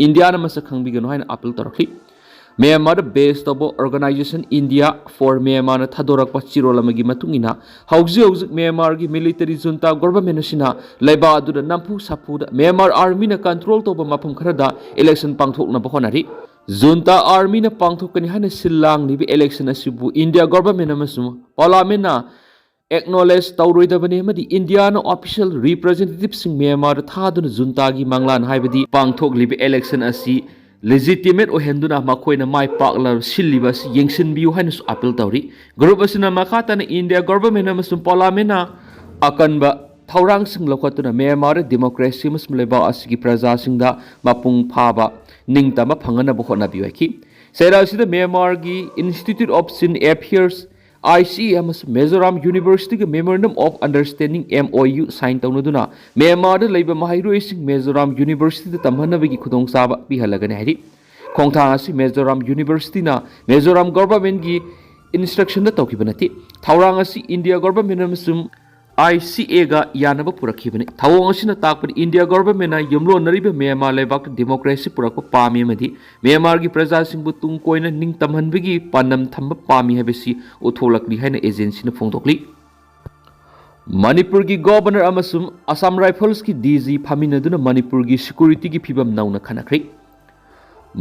India ꯅ ꯃꯁꯛ ꯈꯪꯕꯤꯒꯅꯨ ꯍꯥꯏꯅ appeal ꯇꯧꯔꯛꯂꯤ꯫ ꯃ꯭ꯌꯥꯟꯃꯥꯔꯗ base ꯇꯧꯕ organization India for Myanmar ꯅ ꯊꯥꯗꯣꯔꯛꯄ ꯆꯦꯔꯣꯜ ꯑꯃꯒꯤ ꯃꯇꯨꯡ ꯏꯟꯅ, ꯍꯧꯖꯤꯛ ꯍꯧꯖꯤꯛ ꯃ꯭ꯌꯥꯟꯃꯥꯔꯒꯤ military junta government ꯑꯁꯤꯅ ꯂꯩꯕꯥꯛ ꯑꯗꯨꯗ ꯅꯝꯐꯨ ꯁꯥꯐꯨꯗ ꯃ꯭ꯌꯥꯟꯃꯥꯔ army ꯅ control ꯇꯧꯕ ꯃꯐꯝ ꯈꯔꯗ election ꯄꯥꯡꯊꯣꯛꯅꯕ ꯍꯣꯠꯅꯔꯤ꯫ Junta army ꯅ ꯄꯥꯡꯊꯣꯛꯀꯅꯤ ꯍꯥꯏꯅ ꯁꯤꯜ ꯂꯥꯡꯂꯤꯕ election ꯑꯁꯤꯕꯨ India government ꯑꯃꯁꯨꯡ parliament ꯅ acknowledge ꯇꯧꯔꯣꯏꯗꯕꯅꯤ ꯑꯃꯗꯤ India ꯅ official representative ꯁꯤꯡ ꯃ꯭ꯌꯥꯟꯃꯥꯔꯗ ꯊꯥꯗꯨꯅ junta ꯒꯤ ꯃꯪꯂꯥꯟ ꯍꯥꯏꯕꯗꯤ ꯄꯥꯡꯊꯣꯛꯂꯤꯕ election ꯑꯁꯤ legitimate ꯑꯣꯏꯍꯟꯗꯨꯅ ꯃꯈꯣꯏꯅ ꯃꯥꯏ ꯄꯥꯛꯂꯕ ꯁꯤꯜꯂꯤꯕ ꯑꯁꯤ ꯌꯦꯡꯁꯤꯟꯕꯤꯌꯨ ꯍꯥꯏꯅꯁꯨ appeal ꯇꯧꯔꯤ꯫ Group ꯑꯁꯤꯅ ꯃꯈꯥ ꯇꯥꯅ India government ꯑꯃꯁꯨꯡ parliament ꯅ ꯑꯀꯟꯕ ꯊꯧꯔꯥꯡꯁꯤꯡ ꯂꯧꯈꯠꯇꯨꯅ ꯃ꯭ꯌꯥꯟꯃꯥꯔꯗ ꯗꯦꯃꯣꯀ꯭ꯔꯦꯁꯤ ꯑꯃꯁꯨꯡ ꯂꯩꯕꯥꯛ ꯑꯁꯤꯒꯤ ꯄ꯭ꯔꯖꯥꯁꯤꯡꯗ ꯃꯄꯨꯡ ꯐꯥꯕ ꯅꯤꯡꯇꯝꯕ ꯐꯪꯍꯟꯅꯕ ꯍꯣꯠꯅꯕꯤꯌꯨ ꯍꯥꯏꯈꯤ꯫ ꯆꯩꯔꯥꯛ ꯑꯁꯤꯗ ꯃ꯭ꯌꯥꯟꯃꯥꯔꯒꯤ Institute of Chin Affairs, I C A, ꯑꯃꯁꯨꯡ Mizoram ꯌꯨꯅꯤꯚꯔꯁꯤꯇꯤꯒ Memorandum of Understanding, M O U, sign ꯇꯧꯅꯗꯨꯅ ꯃ꯭ꯌꯥꯟꯃꯥꯔꯗ ꯂꯩꯕ ꯃꯍꯩꯔꯣꯏꯁꯤꯡ ꯃꯤꯖꯣꯔꯥꯝ ꯌꯨꯅꯤꯚꯔꯁꯤꯇꯤꯗ ꯇꯝꯍꯟꯅꯕꯒꯤ ꯈꯨꯗꯣꯡꯆꯥꯕ ꯄꯤꯍꯜꯂꯒꯅꯤ ꯍꯥꯏꯔꯤ꯫ ꯈꯣꯡꯊꯥꯡ ꯑꯁꯤ ꯃꯤꯖꯣꯔꯥꯝ ꯌꯨꯅꯤꯚꯔꯁꯤꯇꯤꯅ ꯃꯤꯖꯣꯔꯥꯝ ꯒꯣꯚꯔꯟꯃꯦꯟꯠꯀꯤ ꯏꯟꯁꯇ꯭ꯔꯛꯁꯟꯗ ꯇꯧꯈꯤꯕ ꯅꯠꯇꯦ꯫ ꯊꯧꯔꯥꯡ ꯑꯁꯤ ꯏꯟꯗꯤꯌꯥ ꯒꯣꯚꯔꯟꯃꯦꯟꯠ ꯑꯃꯁꯨꯡ I C A ꯒ ꯌꯥꯅꯕ ꯄꯨꯔꯛꯈꯤꯕꯅꯤ꯫ ꯊꯧꯑꯣꯡ ꯑꯁꯤꯅ ꯇꯥꯛꯄꯗꯤ ꯏꯟꯗꯤꯌꯥ ꯒꯣꯚꯔꯟꯃꯦꯟꯠꯅ ꯌꯨꯝꯂꯣꯟꯅꯔꯤꯕ ꯃ꯭ꯌꯥꯟꯃꯥꯔ ꯂꯩꯕꯥꯛꯇ ꯗꯦꯃꯣꯀ꯭ꯔꯦꯁꯤ ꯄꯨꯔꯛꯄ ꯄꯥꯝꯃꯤ ꯑꯃꯗꯤ ꯃ꯭ꯌꯥꯟꯃꯥꯔꯒꯤ ꯄ꯭ꯔꯖꯥꯁꯤꯡꯕꯨ ꯇꯨꯡ ꯀꯣꯏꯅ ꯅꯤꯡꯇꯝꯍꯟꯕꯒꯤ ꯄꯥꯟꯗꯝ ꯊꯝꯕ ꯄꯥꯝꯃꯤ ꯍꯥꯏꯕꯁꯤ ꯎꯠꯊꯣꯛꯂꯛꯂꯤ ꯍꯥꯏꯅ ꯑꯦꯖꯦꯟꯁꯤꯅ ꯐꯣꯡꯗꯣꯛꯂꯤ꯫ ꯃꯅꯤꯄꯨꯔꯒꯤ ꯒꯣꯚꯔꯅꯔ ꯑꯃꯁꯨꯡ ꯑꯁꯥꯝ ꯔꯥꯏꯐꯜꯁꯀꯤ D G ꯐꯝꯃꯤꯟꯅꯗꯨꯅ ꯃꯅꯤꯄꯨꯔꯒꯤ ꯁꯦꯀ꯭ꯌꯨꯔꯤꯇꯤꯒꯤ ꯐꯤꯕꯝ ꯅꯧꯅ ꯈꯟꯅꯈ꯭ꯔꯦ꯫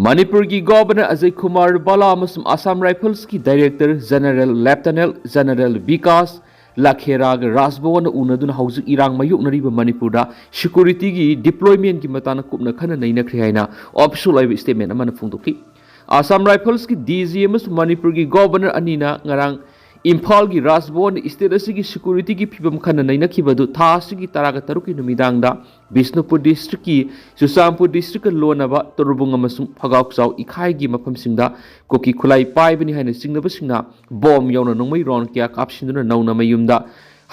ꯃꯅꯤꯄꯨꯔꯒꯤ ꯒꯣꯚꯔꯅꯔ ꯑꯖꯌ ꯀꯨꯃꯥꯔ ꯚꯜꯂꯥ ꯑꯃꯁꯨꯡ ꯑꯁꯥꯝ ꯔꯥꯏꯐꯜꯁꯀꯤ director general lieutenant general Vikas ꯂꯈꯦꯔꯥꯒ ꯔꯥꯖꯚꯋꯟꯗ ꯎꯅꯗꯨꯅ ꯍꯧꯖꯤꯛ ꯏꯔꯥꯡ ꯃꯥꯌꯣꯛꯅꯔꯤꯕ ꯃꯅꯤꯄꯨꯔꯗ ꯁꯦꯀ꯭ꯌꯨꯔꯤꯇꯤꯒꯤ ꯗꯤꯄ꯭ꯂꯣꯏꯃꯦꯟꯠꯀꯤ ꯃꯇꯥꯡꯗ ꯀꯨꯞꯅ ꯈꯟꯅ ꯅꯩꯅꯈ꯭ꯔꯦ ꯍꯥꯏꯅ ꯑꯣꯐꯤꯁꯤꯌꯦꯜ ꯑꯣꯏꯕ ꯁ꯭ꯇꯦꯠꯃꯦꯟꯠ ꯑꯃꯅ ꯐꯣꯡꯗꯣꯛꯈꯤ꯫ ꯑꯁꯥꯝ ꯔꯥꯏꯐꯜꯁꯀꯤ D G ꯑꯃꯁꯨꯡ ꯃꯅꯤꯄꯨꯔꯒꯤ ꯒꯣꯚꯔꯅꯔ ꯑꯅꯤꯅ ꯉꯔꯥꯡ ꯏꯝꯐꯥꯜꯒꯤ ꯔꯥꯖꯚꯋꯟꯗ ꯁ꯭ꯇꯦꯠ ꯑꯁꯤꯒꯤ ꯁꯦꯀ꯭ꯌꯨꯔꯤꯇꯤꯒꯤ ꯐꯤꯕꯝ ꯈꯟꯅ ꯅꯩꯅꯈꯤꯕ ꯑꯗꯨ ꯊꯥ ꯑꯁꯤꯒꯤ ꯇꯔꯥꯒ ꯇꯔꯨꯛꯀꯤ ꯅꯨꯃꯤꯗꯥꯡꯗ ꯕꯤꯁꯅꯨꯄꯨꯔ ꯗꯤꯁꯇ꯭ꯔꯤꯛꯀꯤ ꯆꯨꯔꯆꯥꯟꯄꯨꯔ ꯗꯤꯁꯇ꯭ꯔꯤꯛꯀ ꯂꯣꯟꯅꯕ ꯇꯣꯔꯕꯨꯡ ꯑꯃꯁꯨꯡ ꯐꯒꯥꯎꯆꯥꯎ ꯏꯈꯥꯏꯒꯤ ꯃꯐꯝꯁꯤꯡꯗ ꯀꯨꯀꯤ ꯈꯨꯠꯂꯥꯏ ꯄꯥꯏꯕꯅꯤ ꯍꯥꯏꯅ ꯆꯤꯡꯅꯕꯁꯤꯡꯅ ꯕꯣꯝ ꯌꯥꯎꯅ ꯅꯣꯡꯃꯩ ꯔꯥꯎꯟ ꯀꯌꯥ ꯀꯥꯞꯁꯤꯟꯗꯨꯅ ꯅꯧꯅ ꯃꯌꯨꯝꯗ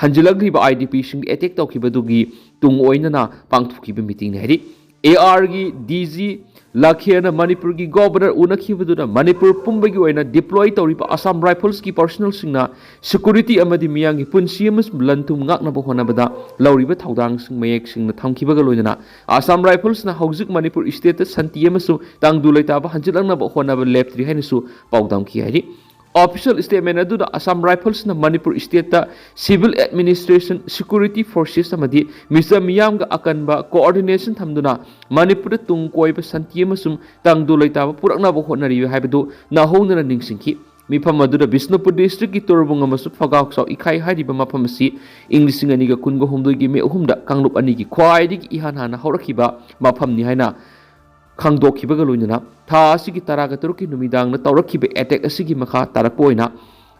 ꯍꯟꯖꯤꯜꯂꯛꯂꯤꯕ I D Pꯁꯤꯡꯗ ꯑꯦꯇꯦꯛ ꯇꯧꯈꯤꯕꯗꯨꯒꯤ ꯇꯨꯡ ꯑꯣꯏꯅꯅ ꯄꯥꯡꯊꯣꯛꯈꯤꯕ ꯃꯤꯇꯤꯡꯅꯤ ꯍꯥꯏꯔꯤ꯫ A R ꯒꯤ D G ꯂꯈꯦꯔꯅ ꯃꯅꯤꯄꯨꯔꯒꯤ ꯒꯣꯚꯔꯅꯔ ꯎꯅꯈꯤꯕꯗꯨꯅ ꯃꯅꯤꯄꯨꯔ ꯄꯨꯝꯕꯒꯤ ꯑꯣꯏꯅ ꯗꯤꯄ꯭ꯂꯣꯏ ꯇꯧꯔꯤꯕ ꯑꯁꯥꯝ ꯔꯥꯏꯐꯜꯁꯀꯤ ꯄꯔꯁꯣꯅꯦꯜꯁꯤꯡꯅ ꯁꯦꯀ꯭ꯌꯨꯔꯤꯇꯤ ꯑꯃꯗꯤ ꯃꯤꯌꯥꯝꯒꯤ ꯄꯨꯟꯁꯤ ꯑꯃꯁꯨꯡ ꯂꯟ ꯊꯨꯝ ꯉꯥꯛꯅꯕ ꯍꯣꯠꯅꯕꯗ ꯂꯧꯔꯤꯕ ꯊꯧꯗꯥꯡꯁꯤꯡ ꯃꯌꯦꯛ ꯁꯦꯡꯅ ꯊꯝꯈꯤꯕꯒ ꯂꯣꯏꯅꯅ ꯑꯁꯥꯝ ꯔꯥꯏꯐꯜꯁꯅ ꯍꯧꯖꯤꯛ ꯃꯅꯤꯄꯨꯔ ꯁ꯭ꯇꯦꯠꯇ ꯁꯥꯟꯇꯤ ꯑꯃꯁꯨꯡ ꯇꯪꯗꯨ ꯂꯩꯇꯥꯕ ꯍꯟꯖꯤꯜꯂꯛꯅꯕ ꯍꯣꯠꯅꯕ ꯂꯦꯞꯇ꯭ꯔꯤ ꯍꯥꯏꯅꯁꯨ ꯄꯥꯎꯗꯝꯈꯤ ꯍꯥꯏꯔꯤ꯫ ꯑꯣꯐꯤꯁꯤꯌꯦꯜ ꯁ꯭ꯇꯦꯠꯃꯦꯟꯠ ꯑꯗꯨꯗ Assam ꯔꯥꯏꯐꯜꯁꯅ Manipur ꯁ꯭ꯇꯦꯠꯇ civil administration, security forces ꯑꯃꯗꯤ ꯃꯤꯆꯝ ꯃꯤꯌꯥꯝꯒ ꯑꯀꯟꯕ ꯀꯣꯑꯣꯔꯗꯤꯅꯦꯁꯟ ꯊꯝꯗꯨꯅ ꯃꯅꯤꯄꯨꯔꯗ ꯇꯨꯡ ꯀꯣꯏꯕ ꯁꯥꯟꯇꯤ ꯑꯃꯁꯨꯡ ꯇꯪꯗꯨ ꯂꯩꯇꯥꯕ ꯄꯨꯔꯛꯅꯕ ꯍꯣꯠꯅꯔꯤ ꯍꯥꯏꯕꯗꯨ ꯅꯧꯍꯧꯅꯅ ꯅꯤꯡꯁꯤꯡꯈꯤ꯫ ꯃꯤꯐꯝ ꯑꯗꯨꯗ ꯕꯤꯁꯅꯨꯄꯨꯔ ꯗꯤꯁꯇ꯭ꯔꯤꯛꯀꯤ ꯇꯣꯔꯕꯨꯡ ꯑꯃꯁꯨꯡ ꯐꯒꯥꯎꯆꯥꯎ ꯏꯈꯥꯏ ꯍꯥꯏꯔꯤꯕ ꯃꯐꯝ ꯑꯁꯤ ꯏꯪ ꯂꯤꯁꯤꯡ ꯑꯅꯤꯒ ꯀꯨꯟꯒ ꯍꯨꯝꯗꯣꯏꯒꯤ ꯃꯦ ꯑꯍꯨꯝꯗ ꯀꯥꯡꯂꯨꯞ ꯑꯅꯤꯒꯤ ꯈ꯭ꯋꯥꯏꯗꯒꯤ ꯏꯍꯥꯟ ꯍꯥꯟꯅ ꯍꯧꯔꯛꯈꯤꯕ ꯃꯐꯝꯅꯤ ꯍꯥꯏꯅ ꯈꯪꯗꯣꯛꯈꯤꯕꯒ ꯂꯣꯏꯅꯅ ꯊꯥ ꯑꯁꯤꯒꯤ ꯇꯔꯥꯒ ꯇꯔꯨꯛꯀꯤ ꯅꯨꯃꯤꯗꯥꯡꯗ ꯇꯧꯔꯛꯈꯤꯕ ꯑꯦꯇꯦꯛ ꯑꯁꯤꯒꯤ ꯃꯈꯥ ꯇꯥꯔꯛꯄ ꯑꯣꯏꯅ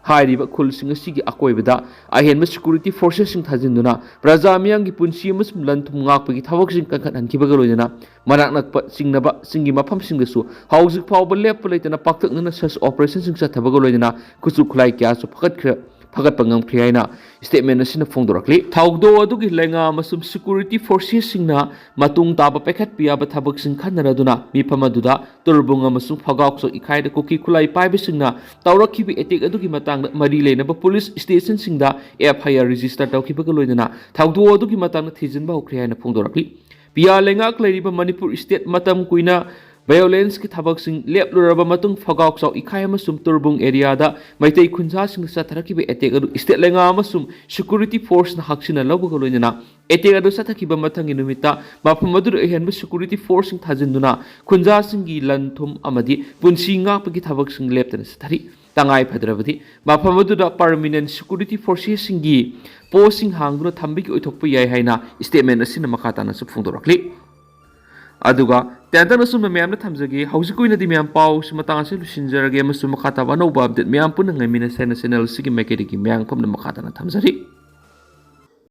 ꯍꯥꯏꯔꯤꯕ ꯈꯨꯜꯁꯤꯡ ꯑꯁꯤꯒꯤ ꯑꯀꯣꯏꯕꯗ ꯑꯍꯦꯟꯕ ꯁꯦꯀ꯭ꯌꯨꯔꯤꯇꯤ ꯐꯣꯔꯁꯦꯁꯁꯤꯡ ꯊꯥꯖꯤꯟꯗꯨꯅ ꯄ꯭ꯔꯖꯥ ꯃꯤꯌꯥꯝꯒꯤ ꯄꯨꯟꯁꯤ ꯑꯃꯁꯨꯡ ꯂꯟ ꯊꯨꯝ ꯉꯥꯛꯄꯒꯤ ꯊꯕꯛꯁꯤꯡ ꯀꯟꯈꯠꯍꯟꯈꯤꯕꯒ ꯂꯣꯏꯅꯅ ꯃꯅꯥꯛ ꯅꯛꯄ ꯆꯤꯡꯅꯕꯁꯤꯡꯒꯤ ꯃꯐꯝꯁꯤꯡꯗꯁꯨ ꯍꯧꯖꯤꯛ ꯐꯥꯎꯕ ꯂꯦꯞꯄ ꯂꯩꯇꯅ ꯄꯥꯛꯇꯛꯅꯅ search operationꯁꯤꯡ ꯆꯠꯊꯕꯒ ꯂꯣꯏꯅꯅ ꯈꯨꯠꯁꯨ ꯈꯨꯠꯂꯥꯏ ꯀꯌꯥꯁꯨ ꯐꯒꯠꯈ꯭ꯔꯦ ꯐꯒꯠꯄ ꯉꯝꯈ꯭ꯔꯦ ꯍꯥꯏꯅ statement ꯑꯁꯤꯅ ꯐꯣꯡꯗꯣꯔꯛꯂꯤ꯫ ꯊꯧꯗꯣꯛ ꯑꯗꯨꯒꯤ ꯂꯩꯉꯥꯛ ꯑꯃꯁꯨꯡ ꯁꯦꯀ꯭ꯌꯨꯔꯤꯇꯤ ꯐꯣꯔꯁꯦꯁꯁꯤꯡꯅ ꯃꯇꯨꯡ ꯇꯥꯕ ꯄꯥꯏꯈꯠꯄ ꯌꯥꯕ ꯊꯕꯛꯁꯤꯡ ꯈꯟꯅꯔꯗꯨꯅ ꯃꯤꯐꯝ ꯑꯗꯨꯗ ꯇꯨꯔꯕꯨꯡ ꯑꯃꯁꯨꯡ ꯐꯒꯥꯎꯆꯧ ꯏꯈꯥꯏꯗ ꯀꯨꯀꯤ ꯈꯨꯠꯂꯥꯏ ꯄꯥꯏꯕꯁꯤꯡꯅ ꯇꯧꯔꯛꯈꯤꯕ attack ꯑꯗꯨꯒꯤ ꯃꯇꯥꯡꯗ ꯃꯔꯤ ꯂꯩꯅꯕ ꯄꯨꯂꯤꯁ ꯁ꯭ꯇꯦꯁꯟꯁꯤꯡꯗ FIR register ꯇꯧꯈꯤꯕꯒ ꯂꯣꯏꯅꯅ ꯊꯧꯗꯣꯛ ꯑꯗꯨꯒꯤ ꯃꯇꯥꯡꯗ ꯊꯤꯖꯤꯟꯕ ꯍꯧꯈ꯭ꯔꯦ ꯍꯥꯏꯅ ꯐꯣꯡꯗꯣꯔꯛꯂꯤ꯫ ꯄꯤꯌꯥ ꯂꯩꯉꯥꯛ ꯂꯩꯔꯤꯕ ꯃꯅꯤꯄꯨꯔ state ꯃꯇꯝ ꯀꯨꯏꯅ violenceꯀꯤ ꯊꯕꯛꯁꯤꯡ ꯂꯦꯞꯂꯨꯔꯕ ꯃꯇꯨꯡ ꯐꯒꯥꯎꯆꯧ ꯏꯈꯥꯏ ꯑꯃꯁꯨꯡ ꯇꯨꯔꯕꯨꯡ areaꯗ ꯃꯩꯇꯩ ꯈꯨꯟꯖꯥꯁꯤꯡꯗ ꯆꯠꯊꯔꯛꯈꯤꯕ attack ꯑꯗꯨ state ꯂꯩꯉꯥꯛ ꯑꯃꯁꯨꯡ security forceꯅ ꯍꯛꯁꯤꯟꯅ ꯂꯧꯕꯒ ꯂꯣꯏꯅꯅ attack ꯑꯗꯨ ꯆꯠꯊꯈꯤꯕ ꯃꯊꯪꯒꯤ ꯅꯨꯃꯤꯠꯇ ꯃꯐꯝ ꯑꯗꯨꯗ ꯑꯍꯦꯟꯕ security forceꯁꯤꯡ ꯊꯥꯖꯤꯟꯗꯨꯅ ꯈꯨꯟꯖꯥꯁꯤꯡꯒꯤ ꯂꯟ ꯊꯨꯝ ꯑꯃꯗꯤ ꯄꯨꯟꯁꯤ ꯉꯥꯛꯄꯒꯤ ꯊꯕꯛꯁꯤꯡ ꯂꯦꯞꯇꯅ ꯆꯠꯊꯔꯤ꯫ ꯇꯉꯥꯏ ꯐꯗ꯭ꯔꯕꯗꯤ ꯃꯐꯝ ꯑꯗꯨꯗ permanent security forcesꯁꯤꯡꯒꯤ postꯁꯤꯡ ꯍꯥꯡꯗꯨꯅ ꯊꯝꯕꯒꯤ ꯑꯣꯏꯊꯣꯛꯄ ꯌꯥꯏ ꯍꯥꯏꯅ statement ꯑꯁꯤꯅ ꯃꯈꯥ ꯇꯥꯅꯁꯨ ꯐꯣꯡꯗꯣꯔꯛꯂꯤ꯫ ꯑꯗꯨꯒ ꯇꯦꯟꯇꯛꯅ ꯁꯨꯝꯅ ꯃꯌꯥꯝꯅ ꯊꯝꯖꯒꯦ꯫ ꯍꯧꯖꯤꯛꯀꯤ ꯑꯣꯏꯅꯗꯤ ꯃꯌꯥꯝ ꯄꯥꯎꯁꯤ ꯃꯇꯥꯡ ꯑꯁꯤ ꯂꯣꯏꯁꯤꯟꯖꯔꯒꯦ ꯑꯃꯁꯨꯡ ꯃꯈꯥ ꯇꯥꯕ ꯑꯅꯧꯕ update ꯃꯌꯥꯝ ꯄꯨꯟꯅ ꯉꯥꯏꯃꯤꯟꯅꯁꯦ ꯍꯥꯏꯅ channel ꯑꯁꯤꯒꯤ ꯃꯥꯏꯀꯩꯗꯒꯤ ꯃꯌꯥꯝ ꯄꯨꯝꯅ ꯃꯈꯥ ꯇꯥꯅ ꯊꯝꯖꯔꯤ꯫